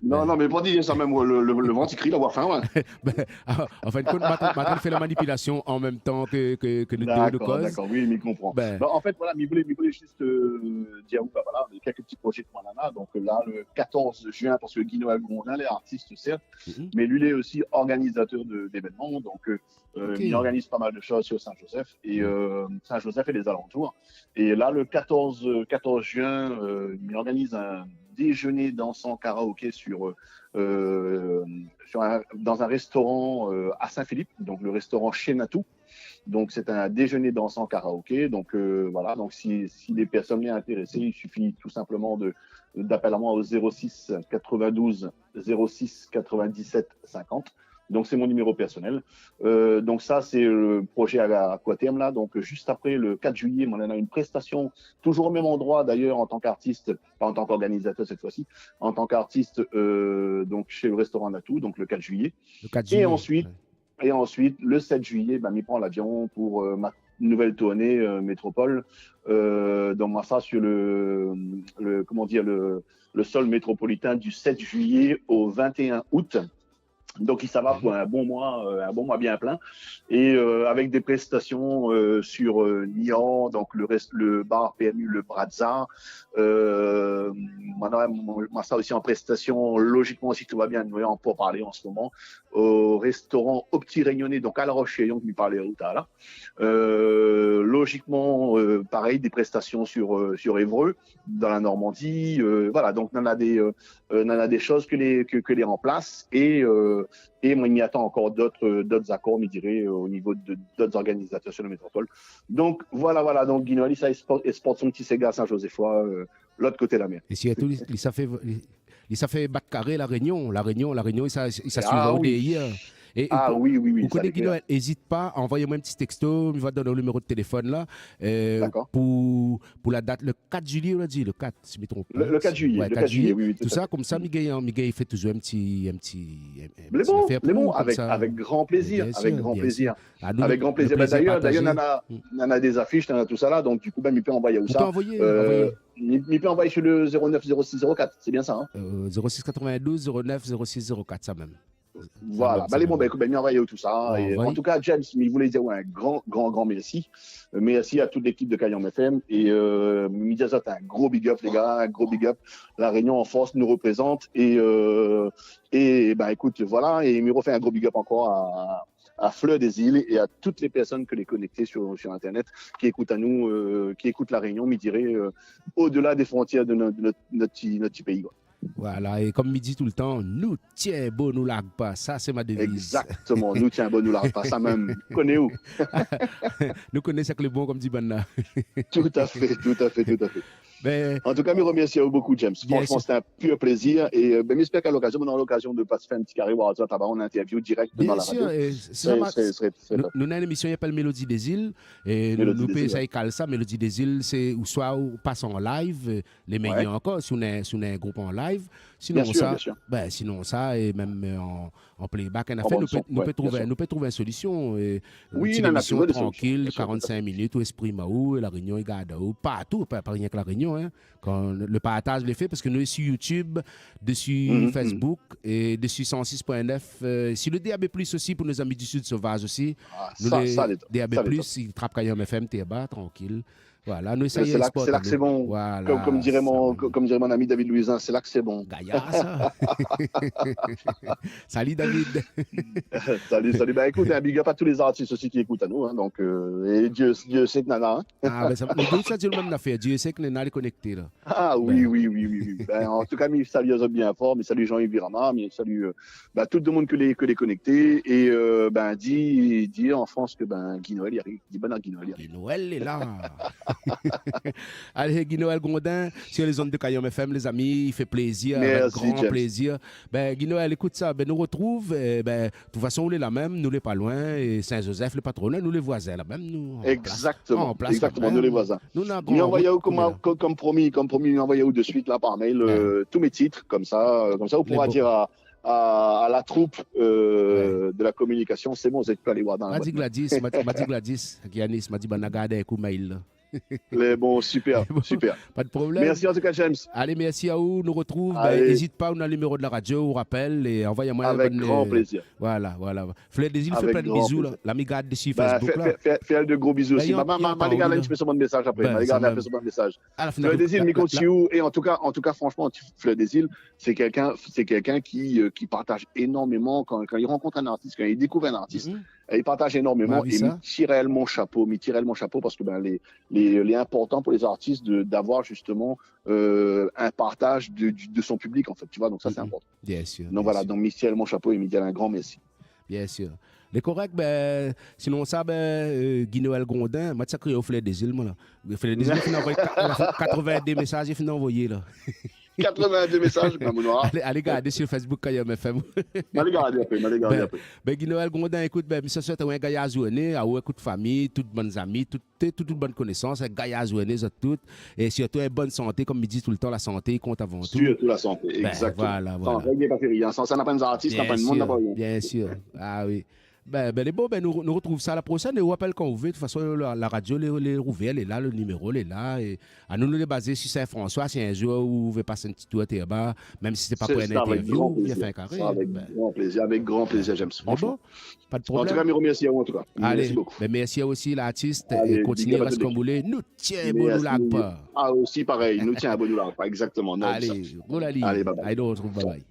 Non, non, mé pa di sa mèm, le, le, le vant i kri, la, anfin, ouais. Ben, an fin de kont, ma té, ma té fé la manipilasion an mèm tan ke, ke, ke nou dé D'accord, koz. d'accord, oui, mi konpran. Ben. Ben, an fèt, voilà, mi voulé, mi voulé zis, euh, dir, ben, voilà, kèk ti projé ke moin néna. Donk, euh, la, le quatorze juin, parske Guy-Noël Grondin, lé artis, sèrt, Mhm. mé li lé osi organizatèr de, d'événman. Donk, euh, euh, Ok. li organiz pa mal de shoz sur Saint-Joseph et, Mhm. euh, Saint-Joseph et les alentours. Et là, le quatorze, euh, quatorze juin, euh, il organise un déjeuner dansant karaoké sur, euh, euh, sur un, dans un restaurant, euh, à Saint-Philippe, donc le restaurant Chez Natou. Donc, c'est un déjeuner dansant karaoké. Donc, euh, voilà. Donc, si, si les personnes sont intéressées, il suffit tout simplement de, d'appeler à moi au zéro six quatre-vingt-douze zéro six quatre-vingt-dix-sept cinquante. Donc, c'est mon numéro personnel. Euh, donc, ça, c'est le projet à, à court terme, là. Donc, juste après, le quatre juillet, moin néna une prestation, toujours au même endroit, d'ailleurs, en tant qu'artiste, pas en tant qu'organisateur cette fois-ci, en tant qu'artiste, euh, donc, chez le restaurant Natou, donc le quatre juillet. Le quatre Et juillet, ensuite, ouais. et ensuite, le sept juillet, ben, mi pran l'avion pour, euh, ma nouvelle tournée, euh, métropole. Euh, donc, moin sra sur le, le, comment dire, le, le sol métropolitain du sept juillet au vingt et un août. Donc, i sava Mhm. pou in bon moi, euh, in bon moi bien plin. Et, euh, avec des prestations, euh, sur, euh, Niort, donc le rest-, le bar P M U, le Brazza. Euh, moin, moin, moin sra osi an prestation, logiquement, si tout va bien, nou lé an pourparler en ce moment, au restaurant Au Petit Réunionnais, donc à La Roche-sur-Yon, ke mi parl talèr. Euh, logiquement, euh, pareil, des prestations sur, euh, sur Évreux, dans la Normandie. Euh, voilà, donc, néna des, euh, euh, néna des choses ke lé, ke, ke lé en place et, euh, et moin, mi atann ankor d'autres, euh, d'autres accords, mi diré, euh, au niveau de, d'autres organisateurs sur la métropole. Donc, voilà, voilà. Donc, Guy-Noël, sa, i sport, i sport son ti séga Saint-Joseph, euh, lot koté la mèr. É sirtou, li, li sa fé, li, li sa fé bat karé La Rényon. La Rényon, La Rényon, i sa, i sa suiv aou dèryèr. Ah oui. É, é Ah ou, oui, oui, oui, ou sa, koné lé klèr. Guy-Noël, ézit pa, anvoy amoin in ti texto, mi va donn aou le niméro de téléfone la, euh, D'accord. pou, pou la dat, le quatre juillet, ou la di, le quatre, si mi tronp pa. Le, le quatre juillet, Ouais, le quatre juillet, oui, oui, tout à fait. Tousa, konmsa, mi gingn, mi gingn fé touzour in ti, in ti, in, in Lé ti bon, afèr lé pou bon, konmsa. Avec, avec grand plaisir, Bien sûr, bien sûr. Avec grand plaisir. Ah, nou, Avec le, grand le plaisir. Bah, plaisir d'ailleurs, d'ailleurs, partagé. Néna, Mm. néna des affiches, néna tout sa la, donc du coup, ben, mi pé anvoy aou Ou sa. pé anvoyé, Euh, anvoyé. mi, mi pé anvoy sur le zéro neuf zéro six zéro quatre, c'est bien ça, hein ? Euh, zéro six quatre-vingt-douze zéro neuf zéro six zéro quatre, sa mèm. Voilà. Sa mèm, Bah, sa lé bon, mèm. Ben, écoute, ben, mi anvoy aou tout sa. Ah, Et anvoyé. en tout cas, James, mi voulé dir, ouais, un grand, grand, grand merci. Euh, merci à toute l'équipe de Kayanm F M. Et, euh, mi di azot, un gros big up, les gars, un gros big up. La Réunion en force nous représente. Et, euh, et ben, écoute, voilà. Et mi refé un gros big up encore à, à Fleur des Îles et à toutes les personnes ke lé connectées sur, sur Internet, ki ékout anou, euh, ki ékout La Réunion, mi diré, euh, au-delà des frontières de no-, de nout, nout ti, nout ti péi, koi. Voilà, é konm mi di toultan, nou tienbo, nou larg pa. Sa, sé ma deviz. Exactement, nou tienbo, nou larg pa. Sa mèm, koné ou. Nou koné sak lé bon, konm di banna. Tout à fait, tout à fait, tout à fait. Ben, En tout cas, mi remèrsi aou bokou, James. Bien Franchement, sûr. c'était un pur plaisir. Et, euh, ben, mi espèr k'à l'occasion, nou nora l'occasion de passer fé in ti karé, voir sa, taba, en interview direct dans la radio. Bien sûr, é sé, sé normal. Sé, sé, sé Nou, top. Nou néna in émision i apèl Mélodie des Îles. É nou, Mélodie nou des pé Îles, sa ouais. i kal sa, Mélodie des Îles, sé ou soi ou pas an live, euh, lé méyèr Ouais. ankor, si ou néna, si ou néna in group an live. Sinon Bien sûr, sa, bien sûr. ben, sinon sa, é mèm, euh, an, an playback, an En afèr, nou bande pé, son, nou ouais, pé bien trouv, sûr. nou pé trouv in solision, é, Oui, in ti non, non, émision toujours des solutions, trankil, bien sûr, tout à fait. quarante-cinq minutes, ou esprim aou, La Rényon i gard aou, partou, pa, pa rienk La Rényon, hein. Kan le, le partaz lé fé, parske nou lé si YouTube, desi Mhm, mhm. Facebook é desi cent six point neuf, euh, si le D A B plus osi, pou nout zami du Sud Sauvage osi. Ah, nou sa, lé sa, lé top. D A B plus, Sa, lé top. i trap Kayanm F M, té ba, trankil. Voilà, nou éséy Sé la, esport sé la ke sé anou. bon. Voilà, Konm, konm diré sa mon, mèm. konm diré mon ami David Louisin, sé la ke sé bon. Gayar, sa. Salut, David. Salut, salut. Ben, écoute, un big up à tous les artistes aussi qui écoutent à nous, hein, donc, euh, et Dieu, Dieu sait que nana, hein. Ah, ben, sa, nou tout sa di le mèm afèr. Dieu sait que nana lé connecté, la. Ah, oui, Ben. oui, oui, oui, oui. Ben, en tout cas, mi salu azot bien for, mi salu Jean-Yves Virama, mi salu, euh, ben, tout le monde ke lé, ke lé connecté. Et, euh, ben, di, di en France ke, ben, Guy-Noël i ariv. Di, ben, non, Guy-Noël i ariv. Guy-Noël lé la. Alé, Guy-Noël Grondin, sur les ondes de Kayanm F M, les amis, i fé plézir, avèk Merci, gran James. plézir. Ben, Guy-Noël, ékout sa, ben, nou retrouv, euh, ben, de tout fason, ou lé la mèm, nou lé pa loin, é Saint-Joseph lé pa tro loin, nou lé voizin la mèm, nou, an plas. Exactement, An plas la exactement, nou lé mèm. voizin. Nou na Mi gran anvoy rout aou, pou konm, nou la. konm, konm promi, konm promi, mi anvoy aou de suite la par mail, Ouais. euh, tous mes titres, konmsa, euh, konmsa ou Lé poura bon. dir à, à, à la troupe, euh, Ouais. de la communication, sé bon, zot i pé alé voir dan la Ma di boîte mail. Gladys, ma, ma di Gladys, Giannis, ma di, ben, na gard in kou mail la. Lé bon, super, super. Bon, pa de problèm. Mèrsi an tou ka, James. Alé, mèrsi aou. Nou artrouv, bin, ézit pa, ou na le niméro de la radio, ou rapèl, é anvoy amoin in bon, euh, voilà, voilà. Avèk gran plézir. Avèk gran plézir. Fleur des Îles, fé plin de bizou, la. La mi gard dési Facebook, la. Bin, fé, fé, fé, fé aèl de gro bizou osi. Bin, i antann pa, oui, la. Mama, mama, mama, lé gala, in ti pé son mésaz apré. Bin, sa mèm. Fleur des Îles, mi kont si ou, é an tou ka, an tou ka, franchman, Fleur des Îles, sé kèlkin, sé kèlkin ki, euh, ki partaj énormeman. Kan, kan li rankont in artis, kan li dékouv in artis, é li partaj énormeman. M'a vi sa. É mi tir réèlman shapo, mi tir réèlman shapo parske, bin, lé, lé, lé inportan pou lé artis de, d'avoir justement, euh, in partaj de, du, de son piblik, an fèt, tu vois, donk sa, sé inportan. Bien sûr, bien sûr. Donk voilà, donk mi tir réèlman shapo é mi di in gran mèrsi. Bien sûr. Lé korèk, bin, sinon sa, bin, euh, Guy Noël Grondin, moin té sa kriyé Fleur des Îles, moin, la. Fleur des Îles, li fine anvoy ka-, katrovin-dé mésaz, li fine anvoyé, la. Katrovin-dé mésaz, bin, mon noir. Alé, alé gardé si Facebook Kayanm FM. Alé gardé apré, alé gardé apré. Bin, bin, Guy Noël Grondin, ékout, bin, mi souèt aou in gayar zourné, aou, ékout, fami, tout bann zami, tout, tout, tout bann konésans, in gayar zourné, zot tout. É sirtou in bone santé, konm mi di toultan, la santé i kont avan tou. Sirtou la santé, égzaktoman. Bin, voilà, voilà. San règ, na pa rien. San sa, na pa in artis, na pa in moun, na pa rien. Bien sûr, bien sûr. Ah oui. Bin, bin, lé bon, bin, nou, nou artrouv sa la proshèn, é ou apèl kan ou vé. De tout fason, la, la radio, lé, lé ouvèr, lé la, le niméro, lé la, é anou, nou lé bazé si Sin-Fransoi, si in zour ou vé pas in ti tour tèrba, mèm si sé pa pou in intèrviou, ou vien fé in karé. Sé sa, avèk gran plézir, avèk gran plézir, James, franchman. Lé bon, pa de problèm. An tou ka, mi remèrsi aou, an tou ka. Alé, mèrsi bokou. Bin, mèrsi aou osi, lartis, é kontinié, rès konm ou lé. Nou tienbo, nou larg pa. Big up à toute l'équipe. Mèrsi. Ah, osi parèy, nou tienbo, nou larg pa, égzaktoman. Alé, roul ali. Alé, bye bye. Alé, nou artrouv, bye bye.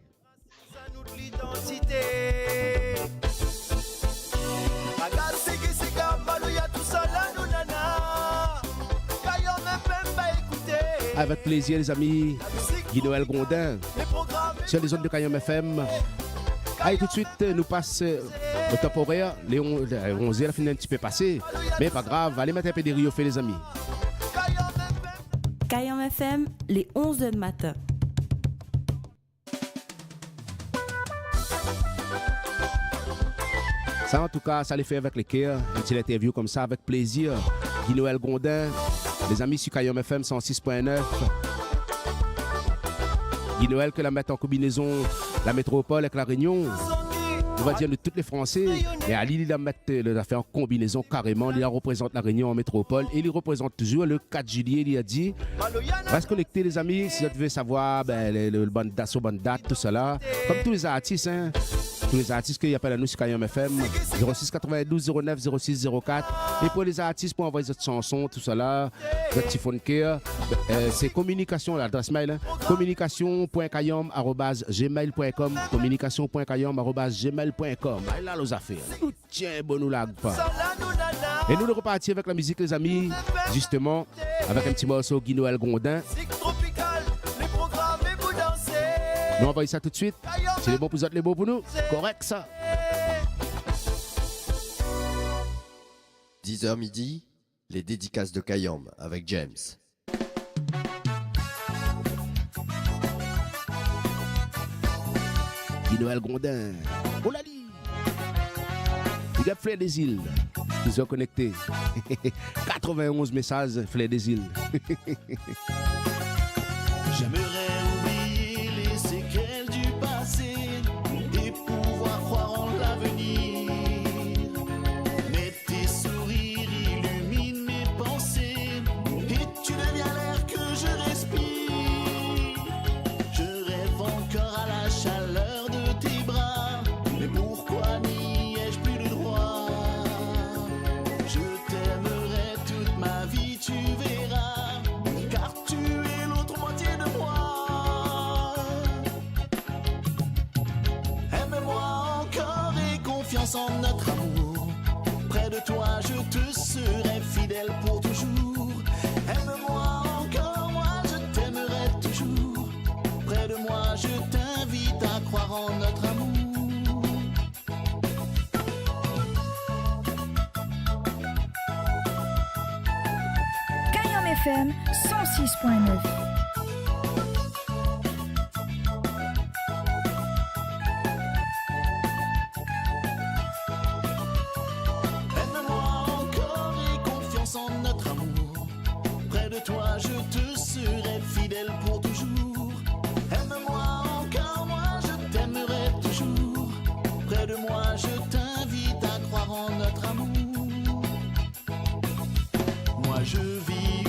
Avèk plézir, lézami, Guy Noël Grondin, sur les ondes de Kayanm FM. Alé, tout de suite, nou pas, euh, au temporaire. Lé on-, euh, onz èr la fine in ti pé pasé. Mé pa grav, alé mèt in pé de riyofé, lézami. Kayanm FM, lé onz èr du matin. Sa, an tou ka, sa lé fé avèk le kèr. In ti intèrviou konmsa, avèk plézir. Guy Noël Grondin, lézami, sur Kayanm FM san sis pwin nèf. Guy Noël, ke la mèt an konbinézon la métropol avèk La Rényon. Nou va dir, nou tout lé fransé, mé ali, li la mèt, euh, lé zafèr an konbinézon karéman. Li la reprézant La Rényon an métropol é li reprézant touzour le kat juillet, li la di. Rès konèkté, lézami, si zot i vé savoir, bin, le, le, le bann dat, son bann dat, tousala. Konm tout lé zartis, in. Tout lé zartis ke i apèl anou sur Kayanm FM, zéro sis katrovin-douz zéro nèf zéro sis zéro kat. É pou lé zartis, pou anvoy zot shanson, tousala, zot ti fon kèr, euh, sé kominikasion, ladrès mail, in, kominikasion pwin kayanm arobaz gmail pwin kom, kominikasion pwin kayanm arobaz gmail pwin kom. Alé la, lo zafèr. Nou tienbo, nou larg pa. É nou, nou reparti avèk la mizik, lézami, zistoman, avèk in ti morso Guy Noël Grondin. Nou anvoy sa tout de suite. Si lé bon pou zot, lé bon pou nou. Korèk, sa. Dix heures midi, les dédicaces de Kayanm avec James. Guy Noël Grondin. Olali. Big up Fleur des Îles. Touzour konèkté. Katrovin-onz mésaz, Fleur des Îles. J'aimerais oublier les séquelles du passé et pouvoir croire en l'avenir. Mais tes sourires illuminent mes pensées et tu deviens l'air que je respire. Je rêve encore à la chaleur de tes bras, mais pourquoi n'y ai-je plus le droit ? Je t'aimerai toute ma vie, tu verras, car tu es l'autre moitié de moi. Aime-moi encore et confiance en notre amour. Près de toi, je te serai fidèle pour toujours. Aime-moi encore, moi, je t'aimerai toujours. Près de moi, je t'invite à croire en notre amour. Kayanm FM san sis pwin nèf. Aime-moi encore et confiance en notre amour. Près de toi, je te serai fidèle pour toujours. Aime-moi encore, moi, je t'aimerai toujours. Près de moi, je t'invite à croire en notre amour. Moi, je vis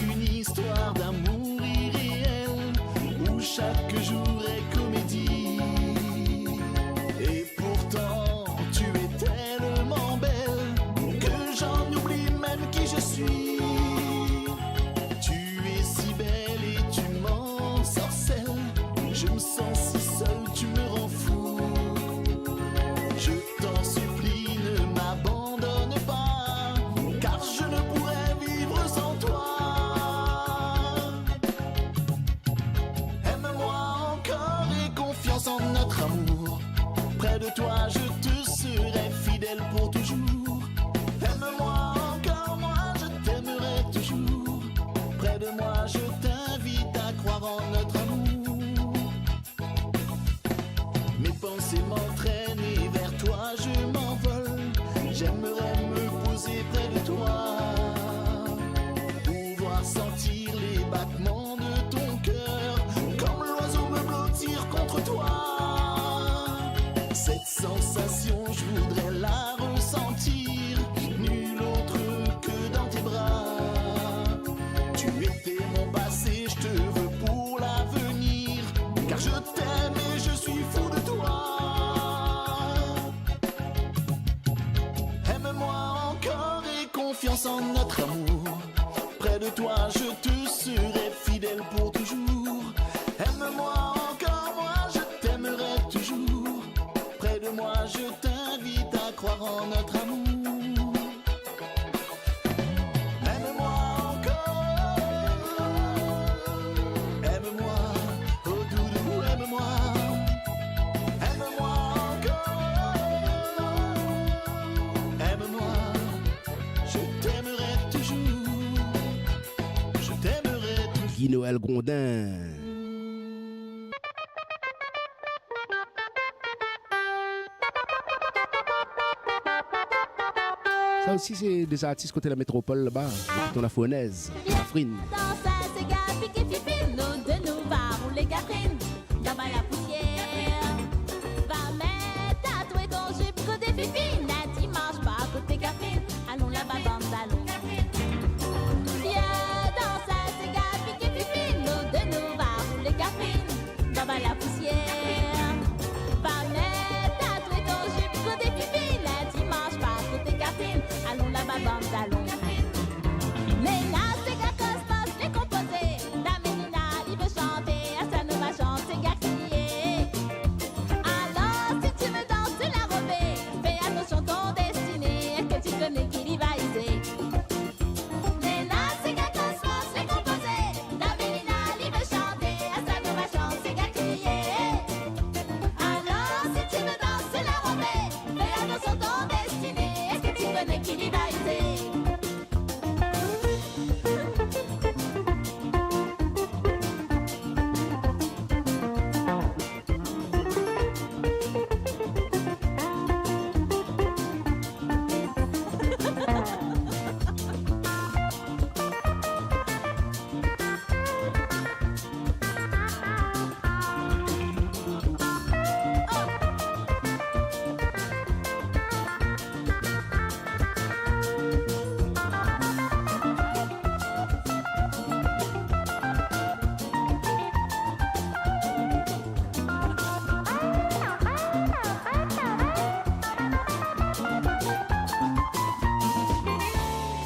Confiance en notre amour. Près de toi, je te serai fidèle pour toujours. Aime-moi encore, moi, je t'aimerai toujours. Près de moi, je t'invite à croire en notre amour. Aime-moi encore, aime-moi, oh doudou, aime-moi. Aime-moi encore, aime-moi, je t'aimerai toujours, je t'aimerai toujours. Guy Noël Grondin. Sa osi, sé dé zartis koté la métropol laba, dépi Ton Lafournèz, Kafrine. Dans sa séga, piké fifine, nou dé nou va roulé Kafrine. Laba la pousièr. Va mèt tatoué ton jup koté fifine, la dimansh pa koté Kafrine. Alon laba bann dalon. Vien dans sa séga, piké fifine, nou dé nou va roulé Kafrine. Laba la pousièr. Va mèt tatoué ton jup koté fifine, la dimansh pa koté Kafrine. Alon laba bann dalon. Ménaz séga Cosmos lé konpozé, la Mélina li vé shanté, astèr nou va shant séga kriyé. Alors, si tu veux danser la robée, fais attention ton destinée, èske ti koné ki li va izé ? Ménaz séga Cosmos lé konpozé, la Mélina li vé shanté, astèr nou va shant séga kriyé. Alors, si tu veux danser la robée, fais attention ton destinée, èske ti koné ki li va izé ?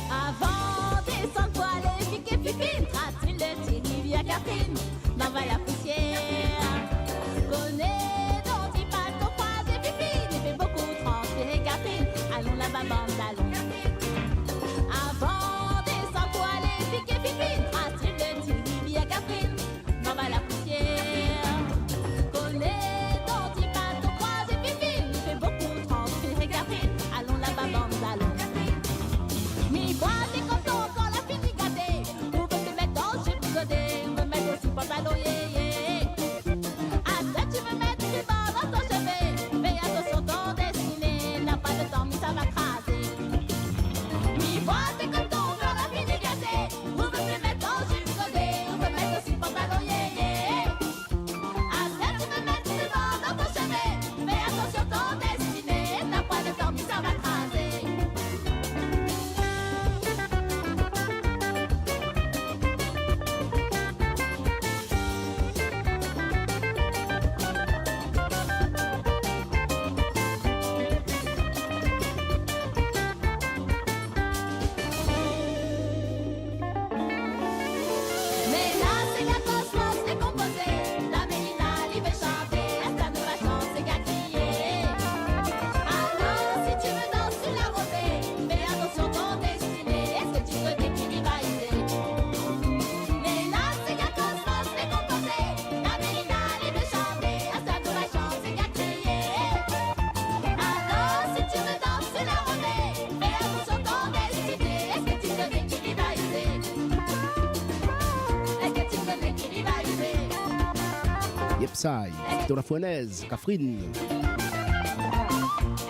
Avan désann pou alé piké fifine, tras in ti rivièr Kafrine, laba la pousièr. Koné donk i pa tro kroizé fifine, i fé bokou transpiré Kafrine, alon laba bann dalon. Avan désann pou alé piké fifine, tras in ti rivièr Kafrine, laba la pousièr. Koné donk i pa tro kroizé fifine, i fé bokou transpiré Kafrine, alon laba bann dalon. Mi boi té kontan kan la fini gaté, ou vé té mèt ton jup koté, ou vé mèt osi pantalon, yé, yé. Astèr ti vé mèt riban dan ton shové, fé atansion ton destiné, na pa le tan, mi sa va krazé. Mi boi té kontan kan la fini gaté, ou vé té mèt ton jup koté, ou vé mèt osi pantalon, yé, yé. Astèr ti vé mèt riban dan ton shové, fé atansion ton destiné, na pa le tan, mi sa va krazé. Ménaz séga Cosmos lé konpozé, la Mélina li vé shanté, astèr nou va shant séga kriyé. Alors, si tu veux danser la robée, fais attention ton destinée, èske ti koné ki li va izé ? Ménaz séga Cosmos lé konpozé, la Mélina li vé shanté, astèr nou va shant séga kriyé. Alors, si tu veux danser la robée, fais attention ton destinée, èske ti koné ki li va izé ? Èske ti koné ki li va izé ? Yep, sa, Ton Lafournèz, Kafrine.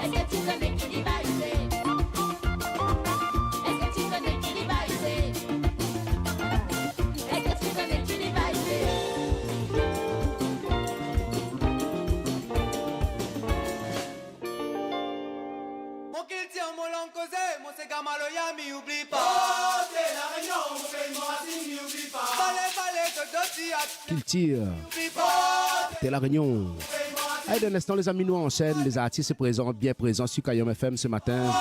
Èske ti koné ki li va izé ? Èske ti koné ki li va izé ? Èske ti koné ki li va izé ? Mon kiltir, mon lang kozé, mon séga maloya, mi oubli pa. Oh, sé La Rényon, mon péi, mon rasine, mi oubli pa. Balé, balé, dodo, ti, a. Kiltir, té La Rényon. Allez, dans un instant, les amis, nous enchaînons. Les artistes se présentent, bien présents sur Kayanm F M ce matin.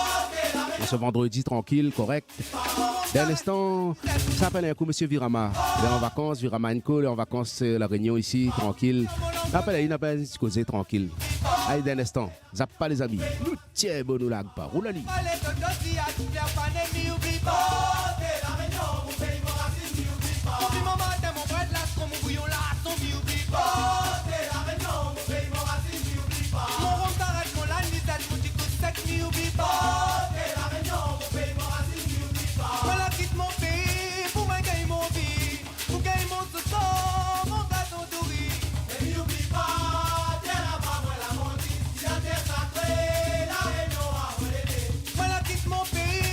An se vandredi trankil, korèk. Dan in instan, sa apèl in kou Mésyé Virama. Lé an vakans, Virama and Co, lé an vakans, euh, La Rényon isi, trankil. Apèl ali, na pa in ti kozé trankil. Alé, dan in instan, zap pa lézami. Nou tienbo, nou larg pa. Roul ali. Mon rom, sarèt, mon lanizèt, mon ti kou sèk, mi oubli pa. Moin la kit mon péi pou moin gingn mon vi, pou gingn mon soso, mon gato douri. Mé mi oubli pa tèr laba moin la grandi, la tèr sakré, La Rényon a moin lé né. Moin la kit mon péi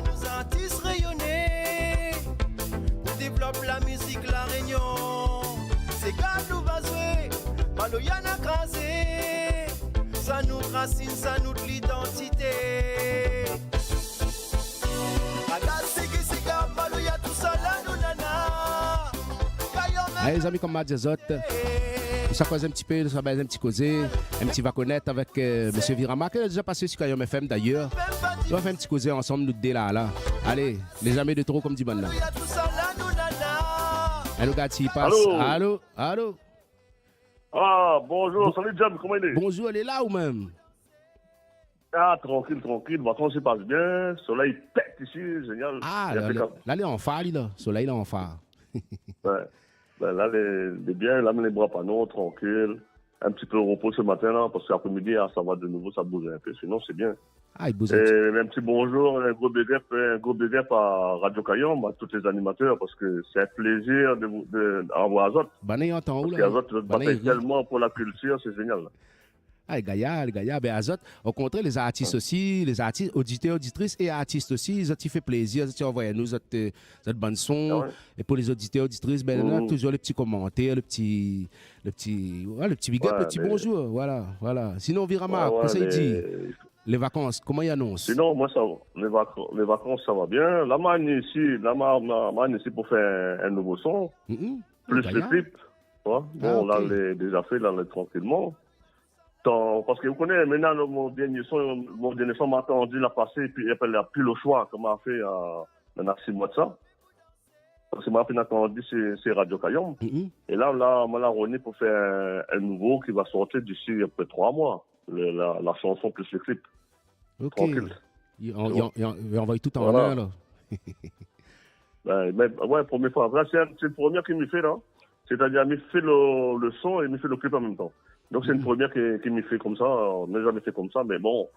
Nos artis rényoné, nou dévlop la mizik La Rényon. Sé gam nou va zoué, maloya na krazé. Sa nout rasine, sa nout lidantité. Ala séga, séga, maloya, tousa la nou nana. Kayanm F M. Alé, zami, konm ma di azot, nou sa koz in ti pé, nou sa baz in ti kozé, in ti va konèt avèk, euh, mésyé Virama, ke la déza pasé si Kayanm F M dayèr. Nou va fé in ti kozé ansanm, nou dé la, la. Alé, lé zamé de tro, konm di banna. Maloya, tousa la nou nana. Alé, nou gard si i pas. Allô ? Allô ? Allô ? Ah, bonjour, salut James, koman i lé ? Bonjour, lé la ou mèm ? Ah, trankil, trankil, vakans i pas bien, solèy i pèt isi, zénial. Ah, la, la, la, lé an far, li, la. Solèy la an far. Ouais. Ben, la, lé, lé bien, la, mé lé bra pa non, trankil. In ti pé o ropo se matin la, parske apré midi, ah, sa va de nouvo, sa bouz in pé. Sinon, sé bien. Ah, i bouz in ti pé. É in ti bonjour, in gro big up, in gro big up à Radio Kayanm, à tous les animateurs, parske sé in plézir de, de, d'avoir azot. Banna i antann ou la ? Parske azot, zot i batay tèlman pou la kiltir, sé zénial. Ah, gayar, gayar. Ben, azot, o kontrèr, lé zartis osi, lé zartis, oditèr, oditris é artis osi, zot i fé plézir, zot i anvoy anou zot, euh, zot bann son. Ah ouais. É pou lé zoditèr, oditris, ben, nou na touzour le ti komantèr, le ti, le ti, ouais, le ti big up, le ti bonjour, voilà, voilà. Sinon, Virama, kosa i di ? Lé vakans, koman i anons ? Sinon, moin, sa va. Lé vak-, lé vakans, sa va bien. La, ma ni isi, la, ma, ma, ma ni isi pou fé in, in nouvo son. Plis le klip, tu vois. Ah, bon, la, lé déza fé, la, lé trankilman. Tan, parske ou koné, mintnan, le, mon dèrnié son, mon dèrnié son, ma atann la pasé, épi apré, la pi le shoi, konm ma fé, euh, mintnan sis moi de sa. Parske ma pinn atann, sé, sé Radio Kayanm. É la, la, ma la roni pou fé in, in nouvo ki va sorti disi apré troi moi. Le, la, la shanson plis le klip. Ok. Trankil. I an-, i an-, i an-, i anvoy tout an lèr, la. Ben, mé, ouais, promié foi. Vré, sé in, sé le promié ki mi fé, la. Sétadir, mi fé le, le son é mi fé le klip an mèm tan. Donk, sé le promié ki, ki mi fé konmsa. Mi la zamé fé konmsa, mé bon,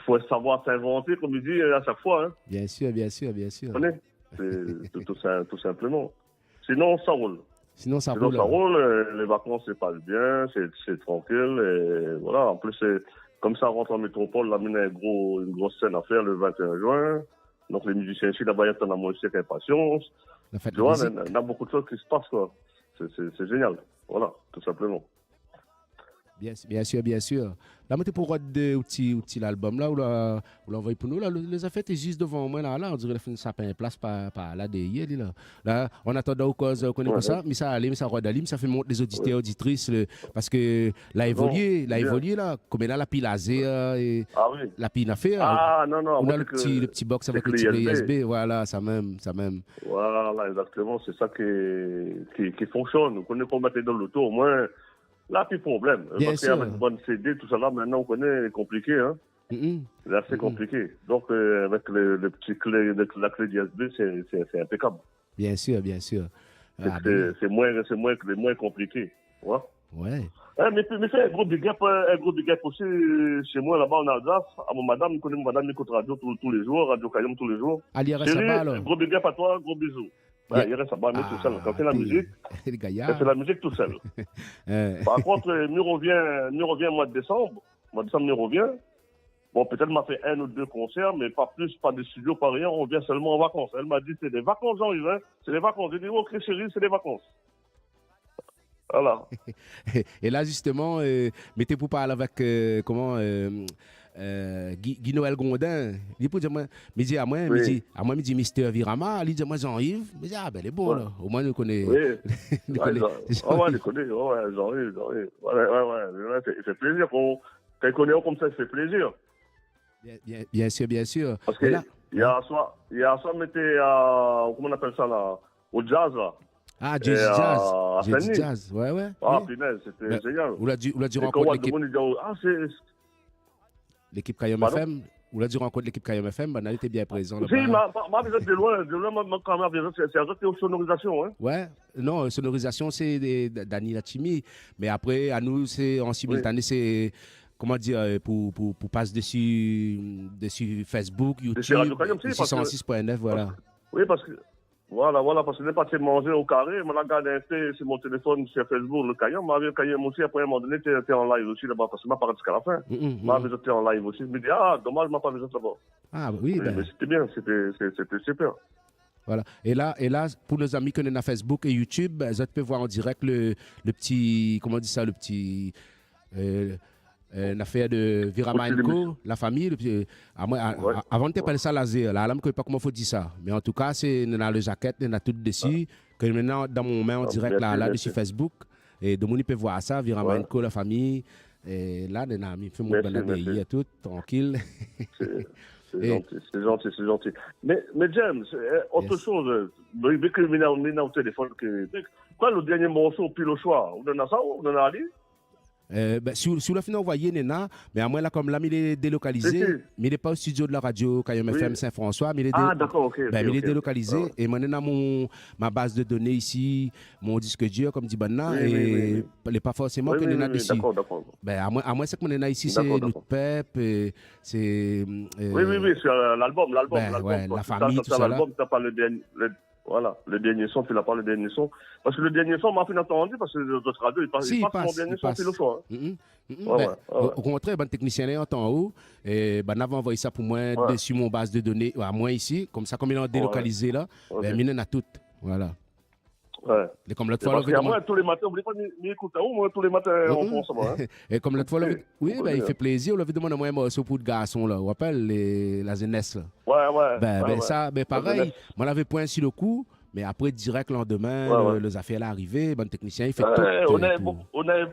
fo savoir s'invanté, konm i di, a shak foi, hein. Bien sûr, bien sûr, bien sûr. Ou koné ? Sé tou, tou sin-, tou sinpleman. Sinon, sa i roul. Sinon, sa i roul, euh, lé vakans, sé pas bien, sé, sé trankil, é voilà. An plis, sé, konm sa i rant an métropol, la, mi na in gro, in gro sèn a fèr le vingt et un juin. Donk, lé mizisien isi, laba, i atann amoin osi avèk inpasians. La fèt la mizik. Tu vois, na, na, na bonpé de shoz ki se pas, koi. Sé, sé, sé zénial. Voilà, tou sinpleman. Bien, bien sûr, bien sûr. La, moin té pou rod de, out ti, out ti lalbom la, ou la, ou la anvoy pou nou la. Le, lé zafèr té zis dovan moin la, la, on diré la fine sap in plas par, par la, dèrièr li la. La, an atandan ou koz, ou koné konmsa, mi sa alé, mi sa rod ali, mi sa fé mont lé zoditèr, oditris, le, parske la évolié, la évolié la. Konm la, la pi lazèr, euh, é la pi nafèr. Ah, non, non, ou na le ti, le ti box avèk le ti klé U S B, voilà, sa mèm, sa mèm. Voilà, exactement, sé sa ki, ki, ki fonksionn. Ou koné, kan ou mèt dan loto, omoin, la, pi problèm. Bien sûr. Parske avèk bann C D, tousala, mintnan, ou koné, lé konpliké, hein. Lé asé konpliké. Donk, euh, avèk le, le ti klé, le, la klé U S B, sé, sé, sé inpékab. Bien sûr, bien sûr. Ah, sé, sé moin, sé moin, moin konpliké, ou voi. Ouais. Eh, mé, mé fé in gro big up, euh, in gro big up osi, euh, shé moin, laba, an Alzas, a mon madam, ou koné mon madam, i ékout radio tou, tou lé zour, Radio Kayanm tou lé zour. Chérie, laba, alor. Gro big up à toi, gro bizou. Ouais, i rès laba, mi tousèl. Kan mi fé la mizik, lé gayar, mi fé la mizik tousèl. Par kont, euh, mi rovien, mi rovien moi de désanm. Moi de désanm, mi rovien. Bon, pétèt ma fé in ou dé konsèr, mé pa plis, pa de studio, pa rien. On vien sèlman an vakans. Èl ma di, sé dé vakans, Jean-Yves, hein. Sé dé vakans. Mi di, OK, chérie, sé dé vakans. Voilà. É la, zistoman, euh, mi té pou parl avèk, euh, koman, euh, euh, Guy, Guy Noël Grondin. Li pou di amoin, mi di amoin, mi di, amoin, mi di Mister Virama, li di amoin Jean-Yves. Mi di, ah, ben, lé bon, la. Omoin, nou koné. Oui. Nou koné. Ah ouais, nou koné. Ouais, ouais, Jean-Yves, Jean-Yves. Ouais, ouais, ouais. Sé, sé plézir pou, kan i koné aou konmsa, i fé plézir. Bien, bien, bien sûr, bien sûr. Parske yèr soir, yèr soir, mi té, euh, koman i apèl sa la, o jazz la. Ah, Jazzy Jazz. Jazz, ouais, ouais. Ah, pinèz, sété zénial. Ou la di, ou la di rankont lékip Kayanm F M. Ou la di rankont lékip Kayanm F M, banna lété bien prézan laba. Si, ma, ma, ma, de loin, de loin, ma, ma, kan mèm, sé, sé, sé sonorizasyon, hein. Ouais, non, euh, sonorizasyon, sé dé, Da-, Dani Latimi. Mé apré, anou, sé an similtané, sé koman dir, euh, pou, pou, pou pas dési, dési Facebook, YouTube, dési Radio Kayanm, si, six cent six point neuf, voilà. Oui, parske, voilà, voilà, parske lé parti manzé o karé, ma la gard in pé si mon téléfone, si Facebook, le Kayanm, ma vi Kayanm osi, apré, a in moman doné, té, té an live osi laba, parske ma pa rès ziska la fin. Ma vi zot té an live osi, mi di, ah, domaz, ma pa vi zot laba. Ah, oui, mé, ben. Mé sété bien, sété, sé-, sété super. Voilà. É la, é la, pou nout zami ke néna Facebook é YouTube, ben, zot i pé voir an dirèk le, le pti, koman i di sa, le pti, euh, euh, nafèr de Virama Co, la fami, le pti, euh, amoin, a-, a-, avan té apèl sa lazèr, la, la, mi koné pa koman fo di sa. Mé an tou ka, sé, néna le zakèt, néna tout dési. Ke néna dan mon min an dirèk la, la, dési Facebook. É domoun i pé voir sa, Virama Co, la fami. É la, néna, mi fé mon bann dèyèr, tout, trankil. Sé, sé zanti, sé zanti, sé zanti. Mé, mé James, euh, ot shoz, euh, vi, vi ke mi néna, mi néna o téléfone ke, koi, le dèrnié morso, Pil o shoi, ou néna sa, ou néna ali ? Euh, ben, si, si ou la fine anvoyé, néna, mé amoin la, kom la, mi lé délokalizé, mi lé pa o studio de la radio Kayanm FM Saint-François, mi lé dé-, ben, mi lé délokalizé, é moin néna mon, ma baz de doné isi, mon disk dir, kom di banna, é lé pa forséman ke néna dési. Dakor, dakor. Ben, amoin, amoin, sak moin néna isi, sé Nout Pèp, euh, sé, euh, oui, oui, oui, sé, euh, lalbom, lalbom, ben, lalbom, ouais, kan la fami, sa, tout sa, sa, lalbom, sa pa le dèrnié, le Voilà, le dèrnié son, tu n'as pas le dèrnié son. Parske le dèrnié son, ma fine antandi, parske lé zot radio, i pas, i pas mon dèrnié son, Pil o shoi, hein. Si, i pas. Mm, mm. Ouais, ben, ouais, ouais. O, o kontrèr, bann téknisien la i antann aou, é banna la anvoy sa pou moin dési mon baz de doné, amoin isi, komsa, kom li lé délokalizé la, ben, mi néna tout. Voilà. Ouais. É kom lot foi, parske amoin, tou lé matin, oubli pa, mi, mi ékout aou, moin, tou lé matin, an pran sa, moin, hein. É kom lot foi, oui, ben, i fé plézir, la vi domann amoin in morso pou le garson la, ou rapèl, lé, la zénès la. Ouais, ouais, ben, ouais, ben, ouais. Sa, ben, parèy, moin lavé poin si le kou, mé apré, dirèk, landmin, le, lé zafèr la arivé, bann téknisien, i fé tout, euh, nou néna pou bon, nou néna,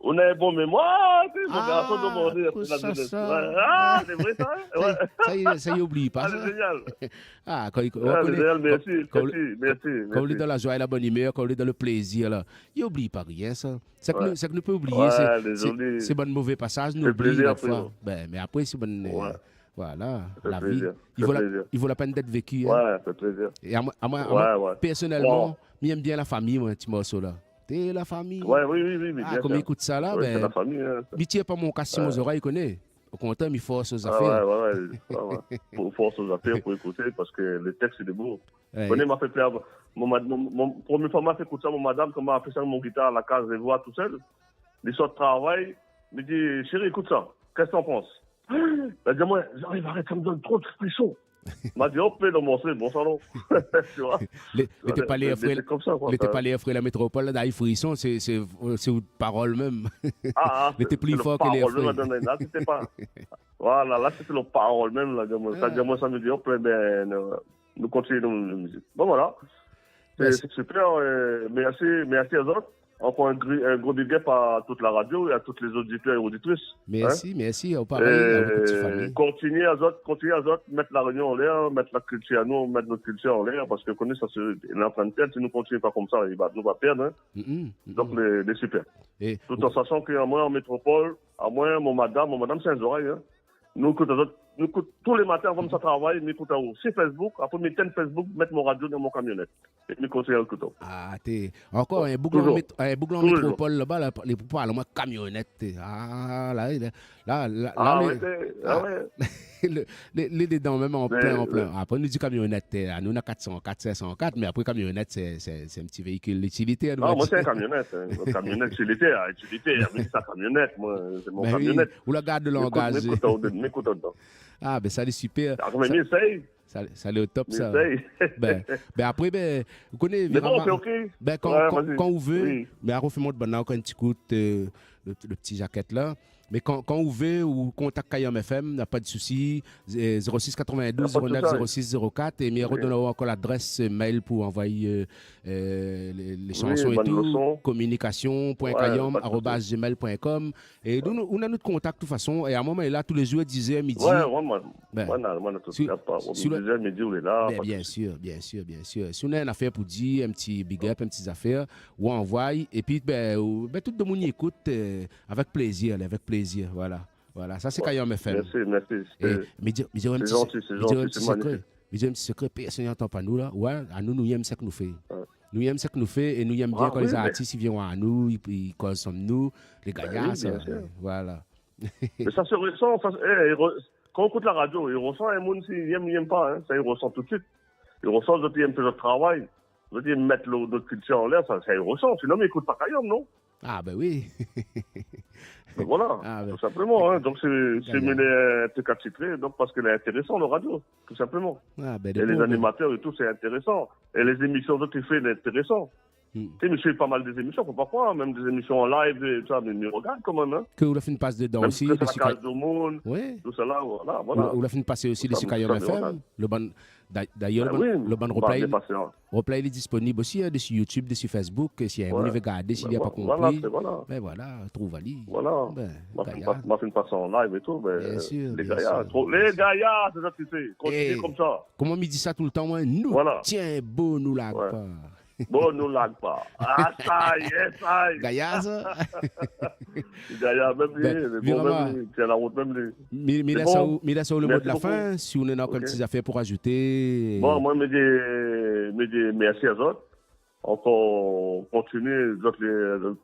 nou néna bon mémoir, tu sais, mon garson, sa, apré la zénès. Ouais. Ah, sé vré sa, hein ? Sa, sa, sa, i oubli pa sa. Ah, lé zénial. Ah, kan i, ah, lé zénial, mèrsi, mèrsi, mèrsi. Kan ou lé dan la zoi é la bone imèr, kan ou lé dan le plézir la, i oubli pa rien sa. Sak nou, sak nou pé oublié, sé, sé bann mové pasaz, nou oubli parfoi. Fé plézir, frérot. Ben, mé apré, sé bann, euh, voilà, la vi i vo la, i vo la pèn d'èt véki, hein. Ouais, fé plézir. É amoin, amoin, amoin, pèrsonèlman, mi èm bien la fami, moin, ti morso la. Té la fami. Ouais, oui, oui, oui, bien sir. Ah, kom i ékout sa la, ben, sé la fami, hein, sa. Mi tir pa mon kas si mon zorèy, ou koné. O kontrèr, mi fors o zafèr. Ah ouais, ouais, ouais. Pou fors o zafèr, pou ékouté, parske le tèks lé bo. Ouais. Ou koné, ma fé plèr. Mon mad-, mon, mon, promié foi ma fé ékout sa, mon madam, kan ma fé sa, mon gitar, la kaz, lé voi, tousèl. Li sort travay, mi di, « Chéri, ékout sa. Qu'est-ce que t'en penses ? » La di amoin, « J'arrive à arrêter, ça me donne trop de frissons. » Ma di, « Hop, mé non, mon, sé bon, sa, non. » Tu vois ? Lé, lété pa lèr fré, lété pa lèr fré la métropol la, d'ay frison, sé, sé, sé out parol mèm. Ah, ah, lété pli for ke lèr fré. Sé le parol mèm, la, sété pa, voilà, la, sété le parol mèm, la, di amoin, sa, di amoin, sa, mi di, « Hop, ben, euh, nou kontinié dan la mizik. » Bon, voilà. Sé, sé super, euh, mèrsi, mèrsi azot. Ankor in gri-, in gro big up à toute la radio et à tous les auditeurs et auditrices. Mèrsi, mèrsi, parèy, avèk out ti fami. Kontinié azot, kontinié azot, mèt La Rényon anlèr, mèt la kiltir anou, mèt nout kiltir anlèr, parske, ou koné, sa sé, lé antrin pèrd, si nou kontinié pa komsa, i va, nou va pèrd, hein. Mm, mm, mm. Donk, lé, lé super. Tout an sashan ke amoin, an métropol, amoin, mon madam, mon madam, sé in zorèy, hein. Nou ékout azot, nou ékout tou lé matin avan mi sort travay, mi ékout aou si Facebook, apré mi étinn Facebook, mèt mon radio dan mon kamionèt. É mi kontinié ékout aou. Ah, té, ankor in boug la mét-, in boug la métropol laba, la, lé pou parl amoin kamionèt, té. Ah, la, la, la, la, ah, lé, ah ouais, ah ouais. Lé, lé, lé dedan mèm an plin, an plin. Apré, nou di kamionèt, té, anou, na kat san kat, sink san kat, mé apré, kamionèt, sé, sé, sé in ti véikil itilitèr, nou va dir. Ah, moin, sé in kamionèt, hein. Kamionèt itilitèr, itilitèr, mé sa, kamionèt, moin, sé mon kamionèt. Ben oui. Ou la gard langaz. Mi ékout, mi ékout, mi ékout andan. Ah, ben, sa lé super. Ah, mé mi éséy. Sa, sa lé o top, sa. Mi éséy. Ben, ben, apré, ben, ou koné, Virama, ben, kan, kan, kan ou vé, mé arofé amoin bann la ankor in ti kou, euh, le, le pti zakèt la. Mé kan, kan ou vé, ou kontak Kayanm FM, na pa de sousi, euh, zéro sis katrovin-douz, zéro nèf, zéro sis, zéro kat, é mi arodone aou ankor ladrès, euh, mail pou anvoy, euh, euh, lé, lé shanson é tout, communication point kayanm arobase gmail point com. É nou, nou, ou na nout kontak, tout fason. É a in moman, lé la tou lé zour, dizèr, midi. Ouais, ouais, moin, moin, moin, na, moin, na tout, si, na pa, si le, dizèr, midi, ou lé la, pa de sousi. Bien sir, bien sir, bien sir. Si ou na in afèr pou di, in ti big up, in ti zafèr, ou anvoy, épi, ben, ou, ben, tout demoun i ékout, euh, avèk plézir, alé, avèk plézir, voilà. Voilà, sa sé Kayanm FM. Mèrsi, mèrsi. É, mi di, mi di in ti, sé zanti, sé zanti, sé magnifik. Mi di in ti sekré, pèrsone i antann pa nou la. Ouais, anou, nou yèm sak nou fé. Ouais. Nou yèm sak nou fé é nou yèm bien kan lé zartis i vien oir anou, i, i koz ansanm nou, lé gayar, sa. Ben oui, bien sir. Voilà. Mé sa sé résan, sa, é, é re-, kan ou ékout la radio, i resan, in moun, si i yèm, i yèm pa, hein, sa, i resan tout suit. I resan, zot i yèm fé zot travay, zot i yèm mèt lo, nout kiltir anlèr, sa, sa, i resan. Sinon, mi ékout pa Kayanm, non ? Ah, ben oui. Donk voilà, tout sinpleman, hein. Donk sé, sé, mé lé, euh, té ka titré, donk parske lé intérésan, le radio, tout sinpleman. Ah, ben, é lé bon, lé animatèr é tout, sé intérésan. É lé zémisyon zot i fé, lé intérésan. Hmm. Té, mi suiv pa mal dé zémisyon, fo pa kroir, mèm dé zémisyon an live é tousa, mé, mé mi rogard kanmèm, hein. Ke ou la fine pas dedan osi, dé sika-, Kaz do Moun, oui, tousa la, voilà, voilà. Ou, ou la fine pasé osi dé sika Kayanm F M, le bann, d'a-, d'ayèr, le bann, le bann replay, replay lé disponib osi, hein, dési YouTube, dési Facebook, é si in moun i vé gardé, si li la pa konpri, ben voilà, trouv ali. Voilà. Ben, ma fine pas, ma fine pas an live é tout, ben, lé gayar, lé gayar, sé sa ki fé. Kontinié konmsa. Koman mi di sa toultan, moin, nou tienbo, nou larg pa. Bon, nou larg pa. Ah, sa i lé, sa i lé. Gayar, sa. Gayar, mèm li, ben, mé bon, Virama, mèm li, tienbo la rout, mèm li. Mi, mi lès aou, mi lès aou le mo de la fin, si ou néna ankor in ti zafèr pou rajouté. Bon, moin, mi di, mi di mèrsi azot. Ankor, kontinié, zot lé,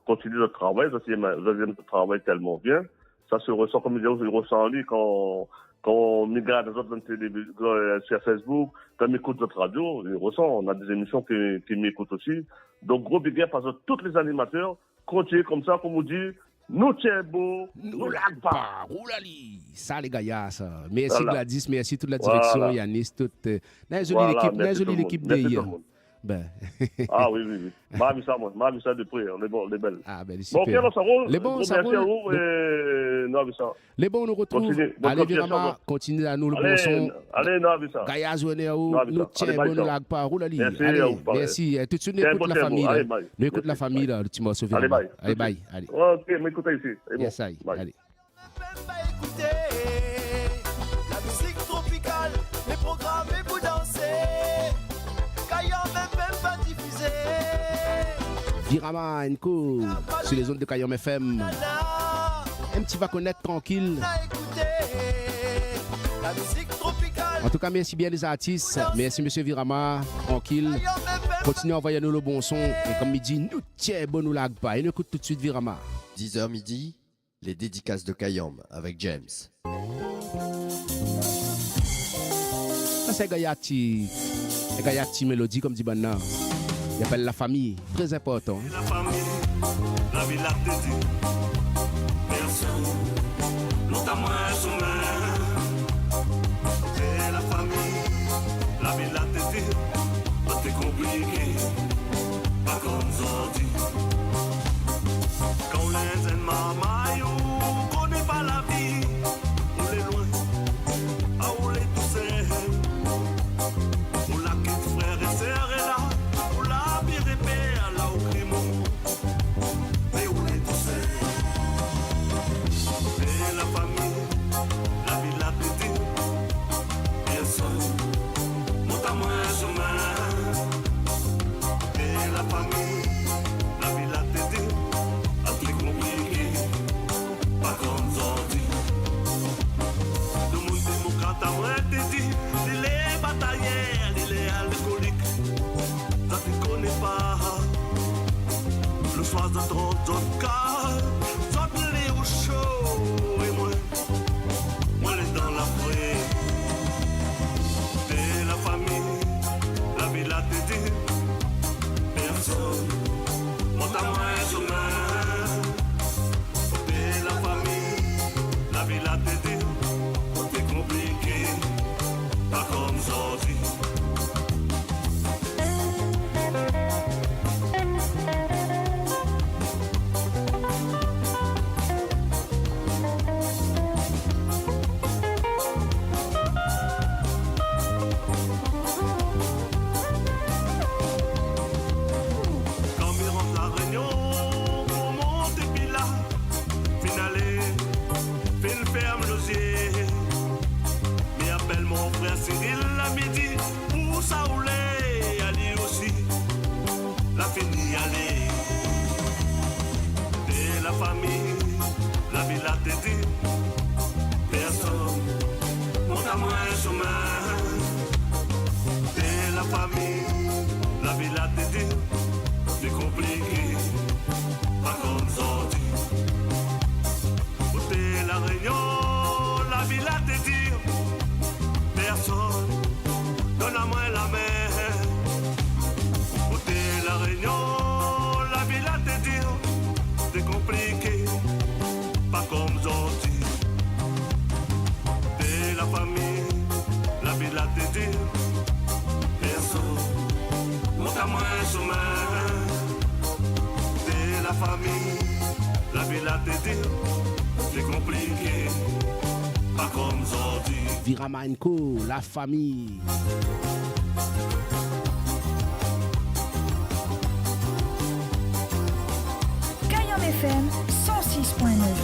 kontinié zot travay, zot i yèm, zot i yèm zot travay tèlman bien. Sa i resan, konm mi di, i resan ali kan, kan mi gard azot dan téléviz-, euh, sur Facebook, kan mi ékout zot radio, i resan, na dé zémisyon ke, ke mi ékout osi. Donk, gro big up azot tout lé zanimatèr, kontinié konmsa, konm ou di, nou tienbo, nou larg pa. Roulali, sa lé gayar sa. Mèrsi Gladys, mèrsi tout la direksyon, Yanis, tout, euh, na in zoli lékip, na in zoli lékip dèrièr. Ben. Ah oui, oui, oui. Ma vi sa, moin. Ma vi sa de pré, hein. Lé bon, lé bèl. Ah, ben, lé super. Bon, ok, alor, sa roul. Lé bon, sa roul. Gro mèrsi azot, é nou vi sa. Lé bon, nou rotrouv. Kontinié. Alé, Virama, kontinié anou le bon son. Alé, nou vi sa. Gayar zourné aou, nou tienbo, nou larg pa. Roulali. Mèrsi aou, parèy. Alé, mèrsi. Euh, tout de suite, nou ékout la fami la. Alé, bye. Nou ékout la fami la, le ti morso Virama. Alé, bye. Alé, bye. Alé. Ok, mi ékout isi. Lé bon. Yes, I. Bye. Alé. Fé pa ékouté la mizik tropikal, lé program pou dansé. Kayanm F M pa difizé. Virama and Co, sur les ondes de Kayanm F M. In ti va konèt trankil. Fé pa ékouté la mizik tropikal. An tou ka, mèrsi bien lé zartis. Mèrsi, mésyé Virama. Trankil. Kayanm F M. Kontinié anvoy anou le bon son. É konm mi di, nou tienbo, nou larg pa. É nou ékout tout de suite Virama. Dix heures midi, les dédicaces de Kayanm avec James. Sa sé gayar ti, gayar ti mélodi, konm di banna. I apèl La Fami, trè inportan. La fami, la vi la té di, pèrsone, non ta moin soumin. É la fami, la vi la té di, tout lé konpliké, pa konm zordi. Kan ou lé in zèn marmay, ou koné pa la vi, ou lé loin, a ou lé tousèl. Ou la kit frèr é sèr é la, ou la viré pèr la ou kri mor. Mé ou lé tousèl. É la fami, la vi la té di, pèrsone, mont amoin shomin. É la fami, la vi la té di, a pli konpliké, pa konm zordi. Lo moun démokrat amoin té di, li lé batayèr, li lé alkolik. Zot i koné pa. Lo soir zot rant zot kaz, zot lé o sho, é moin, moin lé dan la fré. É la fami, la vi la té di, pèrsone, mont amoin shomin. É la fami, la vi la té di, lé konpliké, pa konm zordi. Kan mi rant La Rényon, pou mont épi la, fine alé, fine fèrm lo zié. Mi apèl mon frèr Cyril, la mi di, ousa ou lé, ali osi la fini alé. É la fami, la vi la té di, pèrsone, mont amoin shomin. É la fami, la vi la té di, lé konpliké, pa konm zordi. Koté La Rényon, la vi la té di, pèrsone, donn amoin la min. Koté La Rényon, la vi la té di, Té di, sé konpliké, pa kom zordi. Viramanko, la fami. Kayanm F M san sis pwin nèf.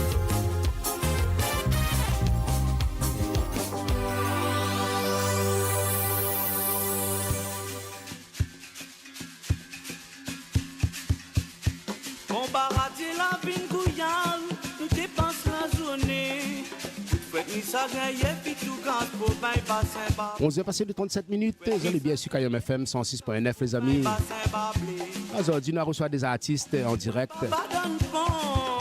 Konba radié la vin gouyal, nou té pas la zourné. Kout frèt ni sa gingn yé, pi tou gaz pou bay basin ba. Onz èr pasé de trannsèt minit, zot lé bien si Kayanm F M san sis pwin nèf, lézami. Basin ba blé. Azordi, nou resoi dé zartis an dirèk. Papa dan pon.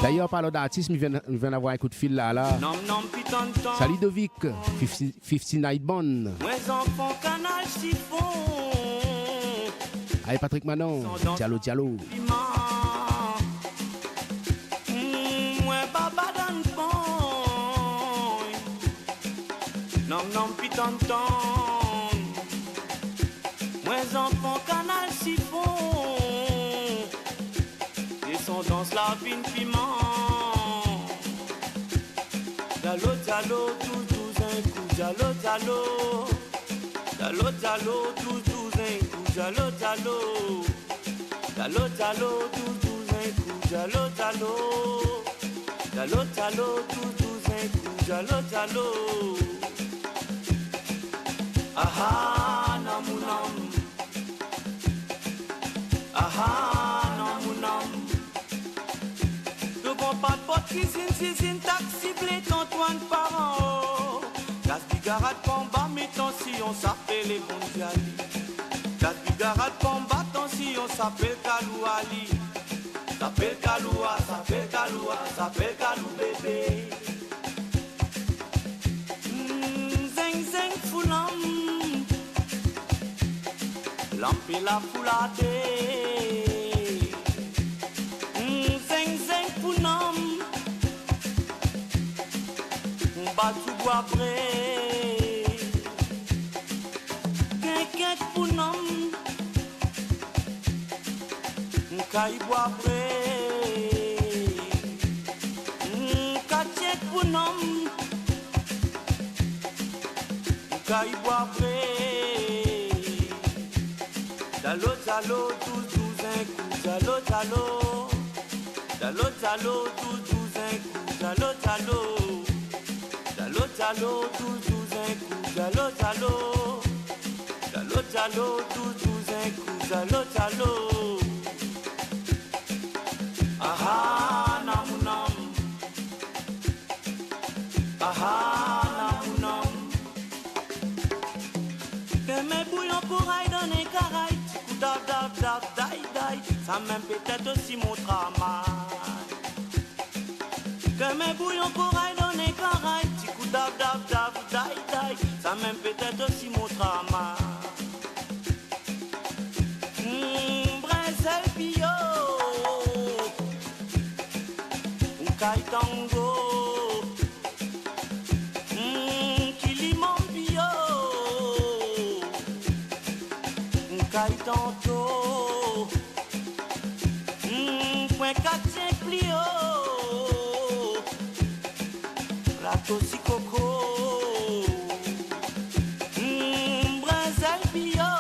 Dayèr, an parlan d'artis, mi vien, mi vien avoir in kout fil la, la. Nom, nom, pitan tan. Sali Dovic, fifty, fifty Night Band. Mwin zanfan Kanal Sifon. Ay, Patrick Manon, Dialo, Dialo. Piman. Mm, mwin baba dan pon. Nom, nom, pitan tan. Mwin zanfan Kanal Sifon. Désandans la vin piman. Dialo, dialo, douz, douz, in kou. Dialo, dialo. Dialo, dialo, douz, douz, in kou. Dialo, dialo. Dialo, dialo, douz, douz, in kou. Dialo, dialo. Dialo, dialo, douz, douz, in kou. Dialo, dialo. Aha, nan mon nanm. Aha, nan mon nanm. Dovan pat port kizinn, zizinn, taksi, blé, tantwann, paran, o. Gaz bigarad panba, mi tansiyon sa fé lé bon diali. Gaz bigarad panba, tansiyon sa fé kalou ali. Sa fé kalou a, sa fé kalou a, sa fé kalou bébé. Mm, zing, zing, fou lanm. Lanm pé la fou la té. Mm, zing, zing, fou nanm. Mm, bat sou bwa bré. Kinkink pou nanm. Kay bwa bré. Katièt pou nanm. Kay bwa bré. Dialo, dialo, douz, douz, in kou. Dialo, dialo. Dialo, dialo, douz, douz, in kou. Dialo, dialo. Dialo, dialo, douz, douz, in kou. Dialo, dialo. Dialo, dialo, douz, douz, in kou. Dialo, dialo. Aha, nan mon nanm. Aha, nan mon nanm. Kèmè bouyon kouray dan in karay, ti kou dav, dav, dav, day, day. Sa minm pétèt osi mon travay. Kèmè bouyon kouray dan in karay, ti kou dav, dav, dav, day, day. Sa minm pétèt osi mon travay. Mm, brinzèl biyo. Kay tango. Mm, kiliman biyo. Kay tanto. Mm, pwin kat sink pli o. Plato si koko. Mm, brinzèl biyo.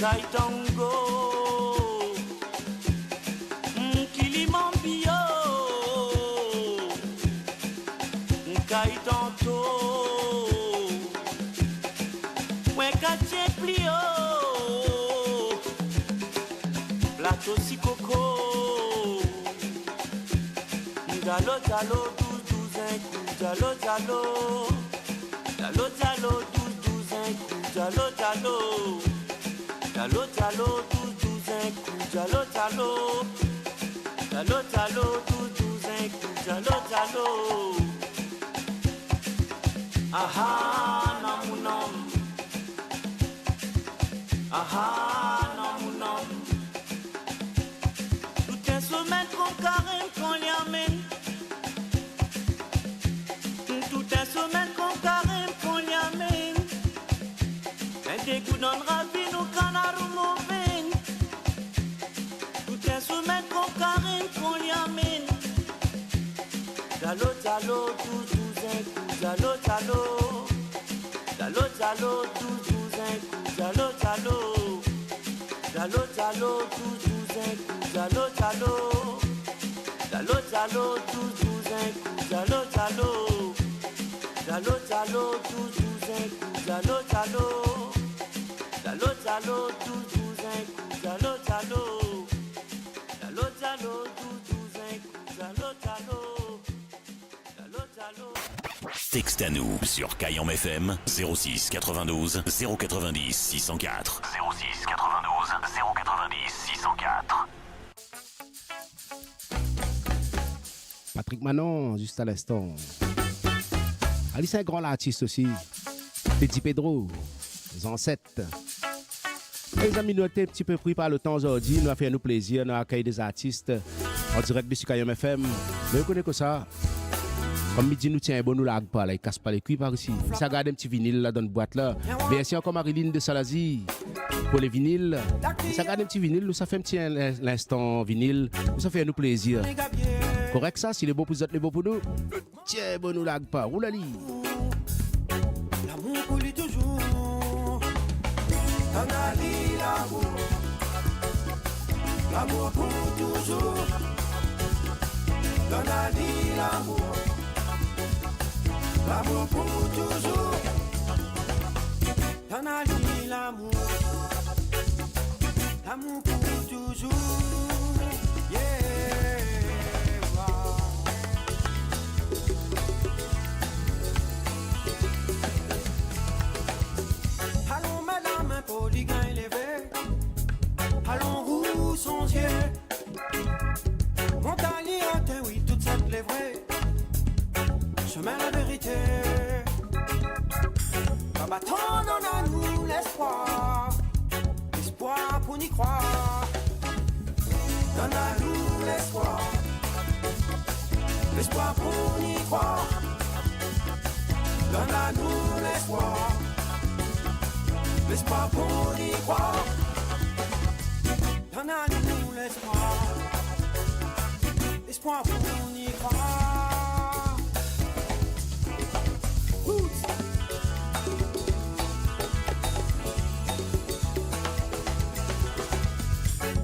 Kay tango. Mm, kiliman biyo. Kay tanto. Pwin kat sink pli o. Plato si koko. Dialo, dialo, douz, douz, in kou. Dialo, dialo. Dialo, dialo, douz, douz, in kou. Dialo, dialo. Dialo, dialo, douz, douz, in kou. Dialo, dialo. Dialo, dialo, douz, douz, in kou. Dialo, dialo. Aha, nan mon nanm. Aha, nan mon nanm. Tout in somèn kan karèm, kan li amenn. Tout in somèn kan karèm, kan li amenn. In dégou dan ravine ou kanal ou movenn. Tout in somèn kan Dialo, dialo, douz, douz, in kou. Dialo, dialo. Dialo, dialo, douz, douz, in kou. Dialo, dialo. Dialo, dialo, douz, douz, in kou. Dialo, dialo. Dialo, dialo, douz, douz, in kou. Dialo, dialo. Dialo, dialo, douz, douz, in kou. Dialo, dialo. Dialo, dialo, douz, douz, in kou. Dialo, dialo. Dialo, dialo, douz, douz, in kou. Dialo, dialo. Texte à nous sur Kayanm F M, zéro six quatre-vingt-douze zéro quatre-vingt-dix six cent quatre. Zéro six quatre-vingt-douze zéro quatre-vingt-dix six cent quatre. Patrick Manon, zis a linstan. Ali sé in gran lartis osi. Petit Pedro, Zansèt. É zami, nou lété in ti pé pri par lo tan zordi, nou la fé anou plézir, nou la akèy dé zartis an dirèk dsi Kayanm F M. Mé ou koné kosa, kom mi di, nou tienbo, nou larg pa la, i kas pa lé kui par isi. Sa gard in ti vinil la dan bwat la. Mèrsi ankor Marilyn de Salazie pou lé vinil. Sa gard in ti vinil, nou sa fé in ti lin-, linstan vinil, nou sa fé anou plézir. Korèk sa, si lé bon pou zot, lé bon pou nou. Tienbo, nou larg pa, roul ali. Lamour pou li touzour. Donn ali lamour. Lamour pou touzour. Donn ali lamour. Lamour pou touzour. Donn ali lamour. Lamour pou touzour. Yeah, wa. Alon, madam, in poli gingn lévé. Alon, ou son zié. Mont ali atèr, oui, tout sat lé vré. Shomin la vérité. Baba, donn anou léspoir. Léspoir pou ni kroir. Donn anou léspoir. Léspoir pou ni kroir. Donn anou léspoir. Léspoir pou ni kroir. Donn anou léspoir. Léspoir pou ni kroir. Out.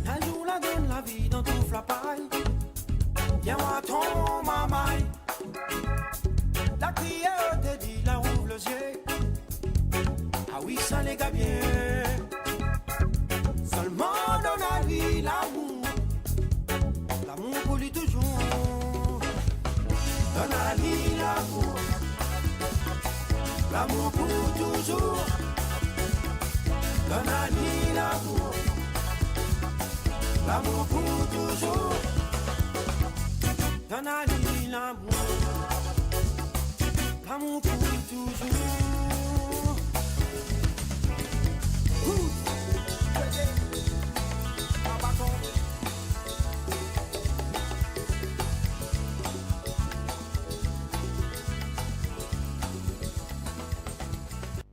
In zour la donn la vi dan touf la pay. Vien oir ton marmay. La kriyèr té di la rouv lo zié. Ah oui, sa lé gabié. Solman donn ali lamour. Lamour pou li touzour. Donn ali lamour. Lamour pou touzour. Donn ali lamour. Lamour pou touzour. Donn ali lamour. Lamour pou touzour. Ouh.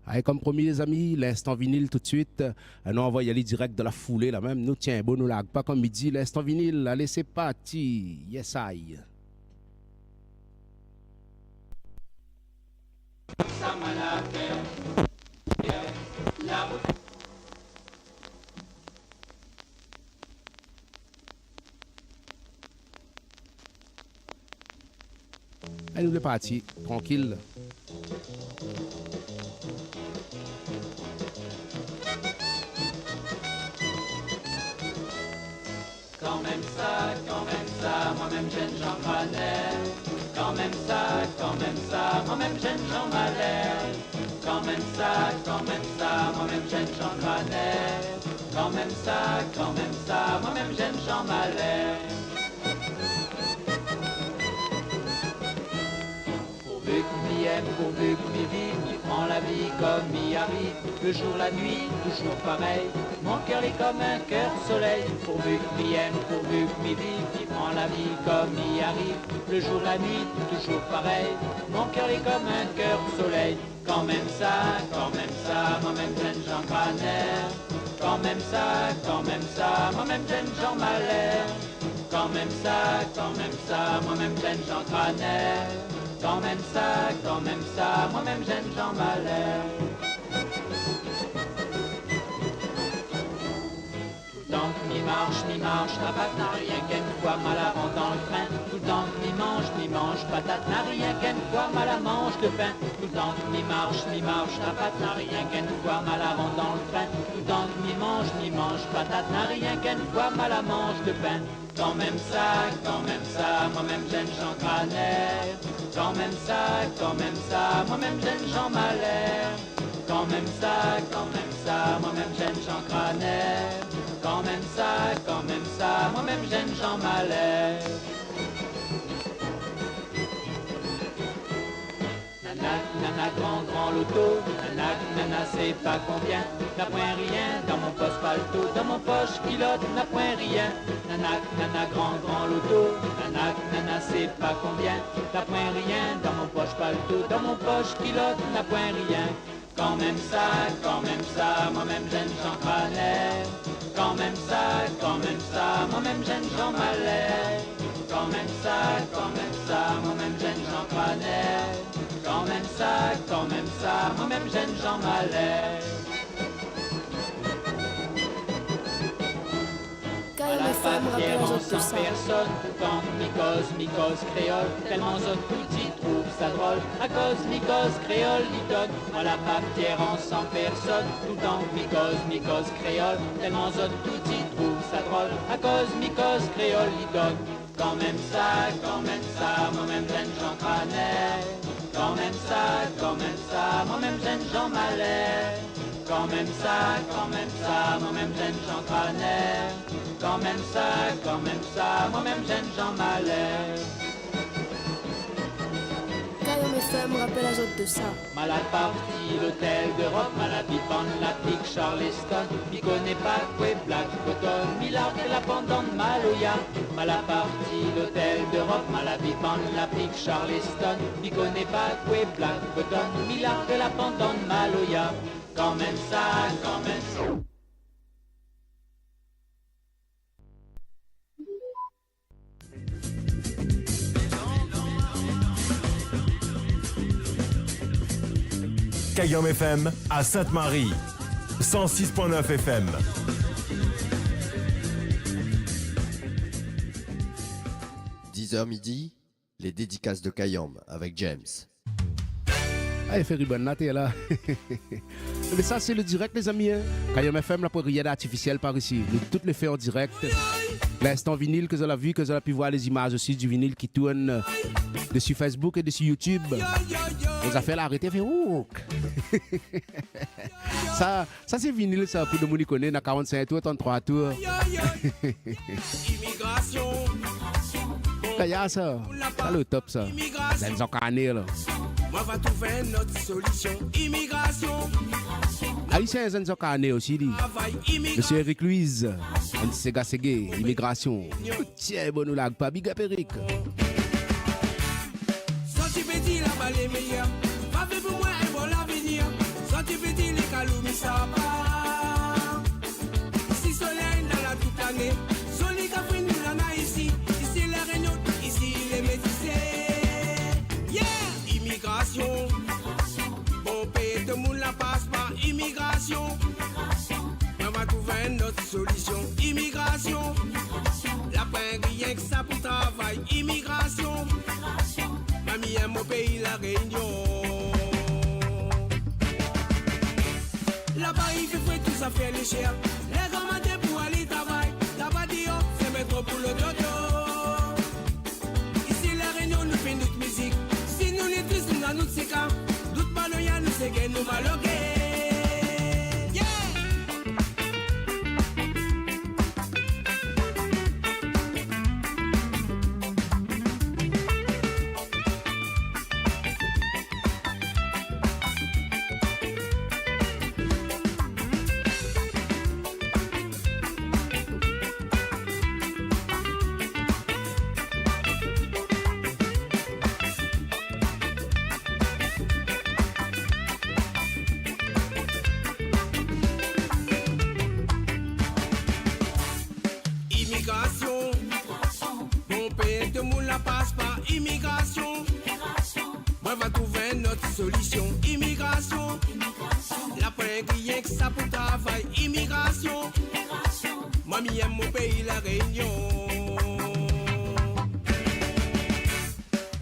Alé, kom promi, lézami, linstan vinil tout suit. Nou anvoy ali dirèk dan la foulé la mèm. Nou tienbo, nou larg pa, kom mi di, linstan vinil. Alé, sé parti. Yes I. Alé, nou lé parti, trankil. Kanmèm sa, kanmèm sa, moin mèm jenn jan granèr. Kanmèm sa, kanmèm sa, moin mèm jenn jan malèr. Kanmèm sa, kanmèm sa, moin mèm jenn jan granèr. Kanmèm sa, kanmèm sa, moin mèm jenn jan malèr. Pourvu ke mi èm, pourvu ke mi viv, mi pran la vi kom i ariv. Le jour, la nuit, toujour parèy. Mon kèr lé kom in kèr solèy. Pourvu ke mi èm, pourvu ke mi viv, mi pran la vi kom i ariv. Le jour, la nuit, toujour parèy. Mon kèr lé kom in kèr solèy. Kanmèm sa, kanmèm sa, moin mèm jenn jan granèr. Kanmèm sa, kanmèm sa, moin mèm jenn jan malèr. Kanmèm sa, kanmèm sa, moin mèm zène jan kranèr. Kanmèm sa, kanmèm sa, moin mèm zène jan malèr. Toultan ke mi marsh, mi marsh, la pat na rienk inn foi mal aran dan le trin. Toultan ke mi manz, mi manz, patat na rienk inn foi mal amanz de pin. Toultan ke mi marsh, mi marsh, la pat na rienk inn foi mal aran dan le trin. Toultan ke mi manz, mi manz, patat na rienk inn foi mal amanz de pin. Kanmèm sa, kanmèm sa, moin mèm zène jan kranèr. Kanmèm sa, kanmèm sa, moin mèm zène jan malèr. Kanmèm sa, kanmèm sa, moin mèm zène jan kranèr. Kanmèm sa, kanmèm sa, moin mèm zène jan malèr. Nanak, nana, gran, gran loto. Nanak, nana, sé pa konbien. Na poin rien dan mon posh palto, dan mon posh kilot, na poin rien. Nanak, nana, gran, gran loto. Nanak, nana, sé pa konbien. Na poin rien dan mon posh palto, dan mon posh kilot, na poin rien. Kanmèm sa, kanmèm sa, moin mèm zène jan kranèr. Kanmèm sa, kanmèm sa, moin mèm zène jan malèr. Kanmèm sa, kanmèm sa, moin mèm zène jan kranèr. Kanmèm sa, kanmèm sa, moin mèm zène jan malèr. Kayanm F M rapèl azot de sa. Toultan ke mi koz, mi koz kréol, tèlman zot tout i trouv sa drol. Akoz mi koz kréol, li donn moin la papièr an san pèrsone. Toultan ke mi koz, mi koz kréol, tèlman zot tout i trouv sa drol. Akoz mi koz kréol, li donn Kanmèm sa, kanmèm sa, moin mèm zène jan kranèr. Kanmèm sa, kanmèm sa, moin mèm zène jan malèr. Kanmèm sa, kanmèm sa, moin mèm zène jan kranèr. Kanmèm sa, kanmèm sa, moin mèm zène jan malèr. Kayanm F M rapèl azot de sa. Ma la parti lotèl d'Europe, ma la vi bann la pik Charleston. Mi koné pa koué Black Bottom, mi larg la pandan maloya. Ma la parti lotèl d'Europe, ma la vi bann la pik Charleston. Mi koné pa koué Black Bottom, mi larg la pandan maloya. Kanmèm sa, kanmèm sa. Kayanm F M à Sainte-Marie, cent six point neuf F M. Dix heures midi, les dédicaces de Kayanm avec James. Ah, i fé ribann la tèr la. Mé sa sé le dirèk, lézami, in. Kayanm F M la, pou rien d'artifisièl par isi. Nou tout lé fé an dirèk. Linstan vinil ke zot la vi, ke zot la pi voir lé zimaz osi di vinil ki tourn, euh, desi Facebook é desi YouTube. Lé zafèr la arété fé ouk. Sa, sa sé vinil sa, pou demoun i koné, na karant-sink tour, trant-troi tour. Imigrasion. Kaya sa, sa le top sa. Zène jan karné la. Moin va trouv in ot solision. Imigrasion. Ayisien, zène jan karné osi li. Travay, imigrasion. Mésyé Eric Louise, in séga ségé, Imigrasion. Tiens, bon, nou larg pa, big up Eric. Sa ti pé di laba lé méyèr, va fé pou moin in bon lavenir. Sa ti pé di lé kalou mi sava pa. Isi solèy nana tout lané, zoli kafrine nou nana isi. Isi La Rényon, isi lé métisé. Yeah! Imigrasion. Bon, pé demoun la pas par imigrasion. Moin va trouv in ot solision. Imigrasion. La poin rienk sa pou travay. Imigrasion. Mami, in mo péi La Rényon. Laba i fé fré, tout zafèr lé shèr. Lèv gran matin pou alé travay. Laba déor, sé métro pou lo dodo. Isi La Rényon, nou fé nout mizik. Si nou lé tris, nou na nout séga. Nout maloya, nou ségé, nou maloké. Yeah! Yèm mon péi La Rényon.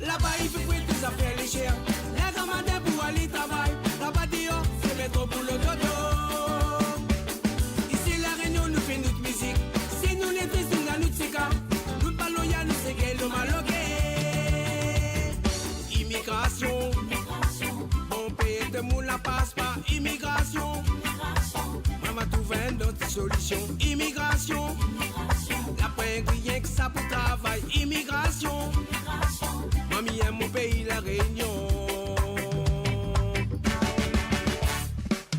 Laba i fé fri, tout zafèr lé shèr. Lé gran matin pou alé travay, laba déor, sé mèt o boulo dodo. Isi La Rényon, nou fé nout mizik. Si nou lé tris, nou na nout séga. Nout pa loyal, nou sé gèl, nou maloké. Imigrasyon. Bon, péi demoun la pas pa imigrasyon. Mwin ma trouv in not solision. Imigrasyon. La pwin rienk sa pou travay. Imigrasyon. Mwin mi yèm mon péi La Rényon.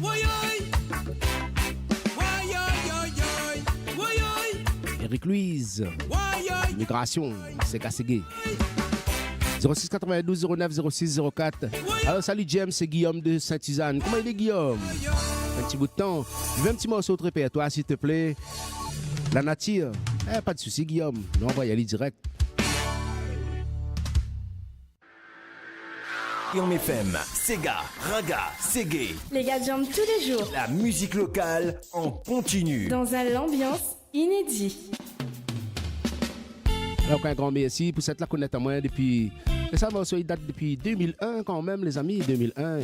Woyoy. Woyoy, yoy, yoy. Woyoy. Eric Louise. Woyoy. Imigrasyon. Séga ségé. Zéro six quatre-vingt-douze zéro neuf zéro six zéro quatre. Alor, salu James, sé Guillaume de Sainte-Suzanne. Koman i lé, Guillaume ? In ti bout tan. Vin in ti morso out répèrtwar, s'il te plaît. La natir. Eh, pa de sousi, Guillaume. Nou anvoy ali dirèk. Guillaume F M, séga, raga, ségé. Les gars jamment tous les jours. La musique locale en continu. Dans un, l'ambiance inédit. Alor, in gran mèrsi pou sèt la konèt amwin dépi, é sa morso i dat dépi deux mille un kanmèm, lézami, deux mille un.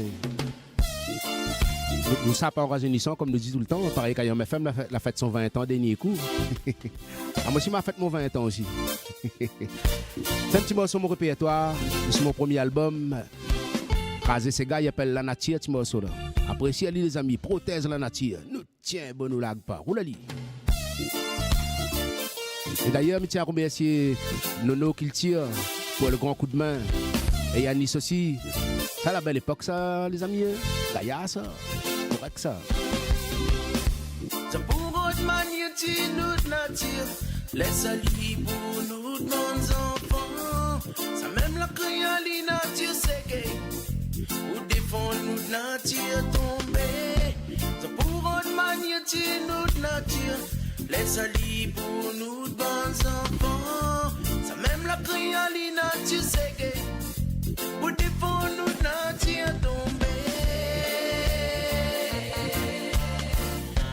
Nou, nou sa pa an rajénisan, kom nou di toultan, parèy Kayanm F M la fèt, la fèt son vin tan dèrnié kou. Ah, mwin osi ma fèt mon vin tan osi. Sé in ti morso mon répèrtwar, sé mon promié album. Krazé séga, i apèl La Natir, ti morso la. Aprésié ali, lézami, protèz la natir. Nou tien bon, nou larg pa. Roul ali. É dayèr, mi tien a remèrsié Nono Kiltir pou le gran koudmin. É Yanis osi. Sa la bèl épok sa, lézami, in. Gayar sa. Korèk sa. Sa pou rod manièr tié nout natir. Lès ali pou nout bann zanfan. Sa mèm la kréol, natir ségé. Pou défann nout natir tonbé. Sa pou rod manièr tié nout natir. Lès ali pou nout bann zanfan. Sa mèm la kréol, natir ségé. Pou défann nout natir tonbé.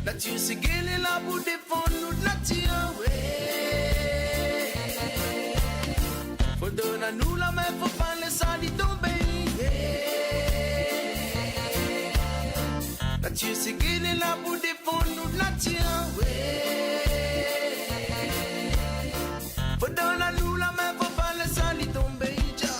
Natir ségé lé la pou défann nout natir, wé. Fo donn anou la min, fo pa lès ali tonbé, wé. Natir ségé lé la pou défann nout natir, wé. Fo donn anou la min, fo pa lès ali tonbé, dja.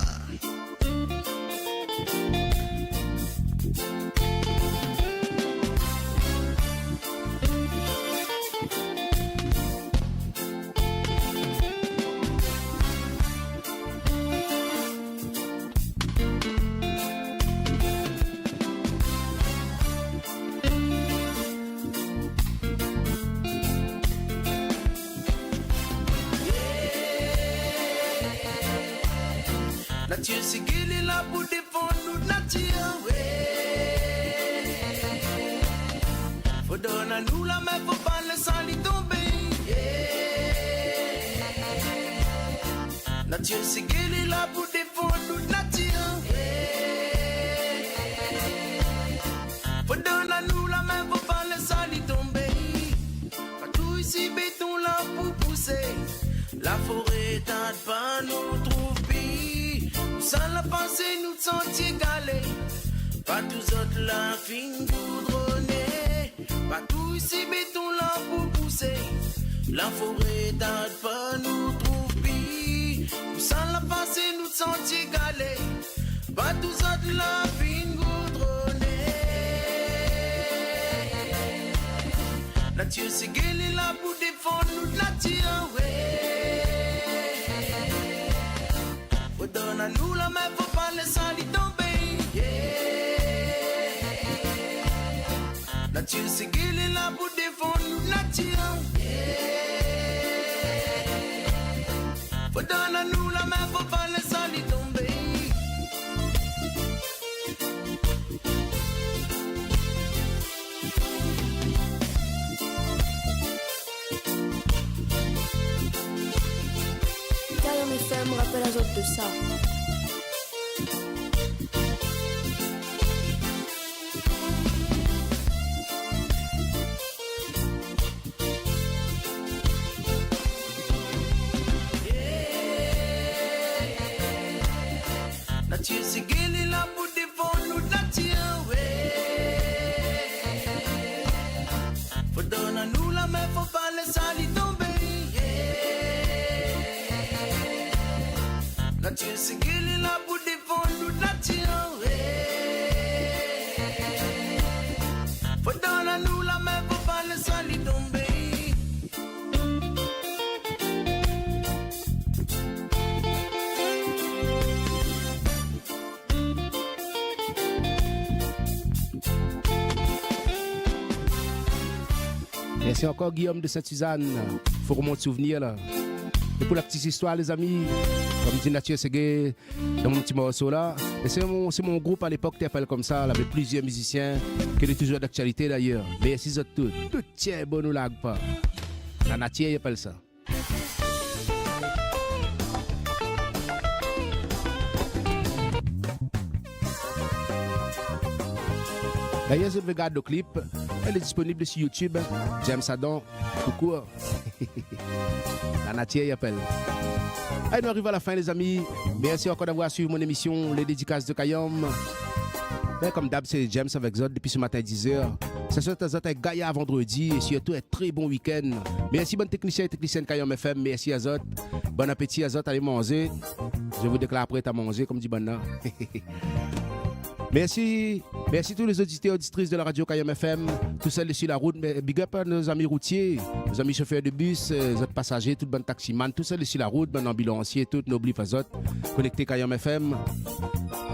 Natir ségé lé la pou défann nout natir, wé. Fo donn anou la min, fo pa lès ali tonbé, wé. Natir ségé lé la pou défann nout natir, wé. Fo donn anou la min, fo pa lès ali tonbé. Pa tou isi béton la pou pousé. La foré tard pa nou trouv pi. Ousa la pasé nout santié galé. Pa tou zot la fine goudroné. Pa tou isi béton la pou pousé. La foré tard pa nou trouv pi. Ousa la pasé nout santié galé. Pa tou zot la fine goudroné. Natir ségé lé la pou défann nout natir, wé. Fo donn anou la min, fo pa lès ali tonbé, yé. Natir ségé lé la pou défann nout natir, yé. Fo donn anou la min, fo pa lès ali tonbé. Kayanm F M rapèl azot de sa. Sé ke li la pou défann tout la tiré. Fo tann anou la mé, fo pa lès ali tonbé. Mèrsi ankor Guillaume de Sainte-Suzanne. Fo romont souvnir la. É pou la ti zistoir, lézami, konm di Nature Ségué dan mon ti morso la, é sé mon, sé mon group a lépok té apèl konmsa, lavé plizièr mizisien, ke lé touzour d'aktialité dayèr. Mèrsi zot tout. Tout tienbo nou larg pa. La natir i apèl sa. Dayèr, zot vé gard lo klip, lé disponib si YouTube, James Adam, koukou. La natir i apèl. Ay, nou ariv a la fin, lézami. Mèrsi ankor d'avoir suiv mon émision, Les Dédicaces de Kayanm. Bin, konm dab, sé James avèk zot dépi se matin diz èr. Sa souèt azot in gayar vandredi é sirtou in tré bon wikenn. Mèrsi bann téknisien é téklisièn Kayanm F M, mèrsi azot. Bon apéti azot, alé manzé. Je vous déclare prêt à manger, konm di banna. Mèrsi, mèrsi tout lé zoditèr, oditris de la radio Kayanm F M, tout sèl lé si la rout, mé big up a nout zami routié, nout zami shofèr de bis, euh, zot pasajé, tout bann taximan, tout sèl lé si la rout, bann anbilansié, tout, nou oubli pa zot, konèkté Kayanm F M.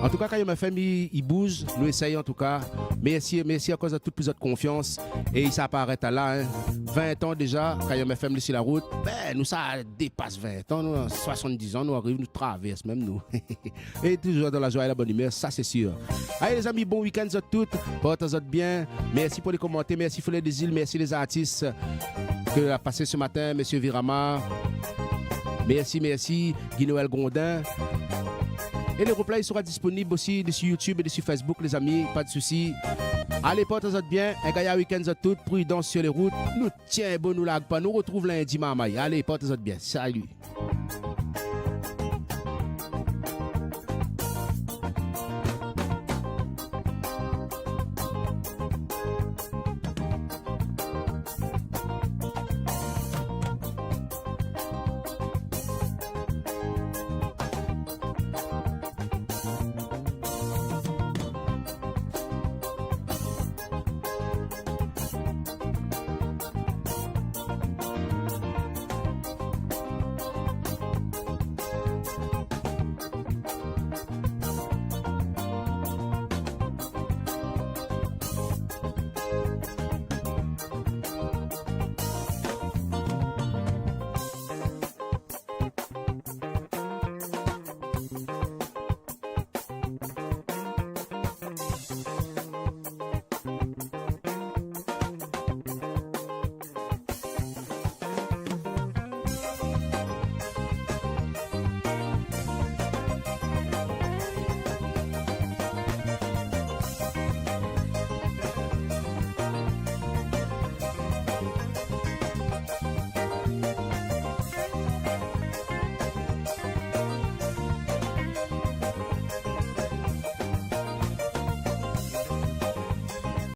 An tou ka, Kayanm F M, i, i bouz, nou éséy an tou ka. Mèrsi, mèrsi ankor a tout pou zot konfians. É i sa pa arèt la, in. Vin tan déza, Kayanm F M lé si la rout. Bin, nou sa dépas vin tan, nou, swasann-diz an, nou ariv, nou travèrs mèm, nou. É touzour dan la zoi é la bone imèr, sa sé sir. Alé, lézami, bon wikenn zot tout. Port azot bien. Mèrsi pou lé komantèr, mèrsi Foulé dé Zil, mèrsi lé zartis ke la pasé se matin, mésié Virama. Mèrsi, mèrsi, Guy Noël Grondin. É le replay sera disponib osi dési YouTube é dési Facebook, lézami, pa de sousi. Alé, port azot bien, in gayar wikenn zot tout, pridans sir lé rout. Nou tienbo, nou larg pa, nou rotrouv lindi marmay. Alé, port azot bien. Sali.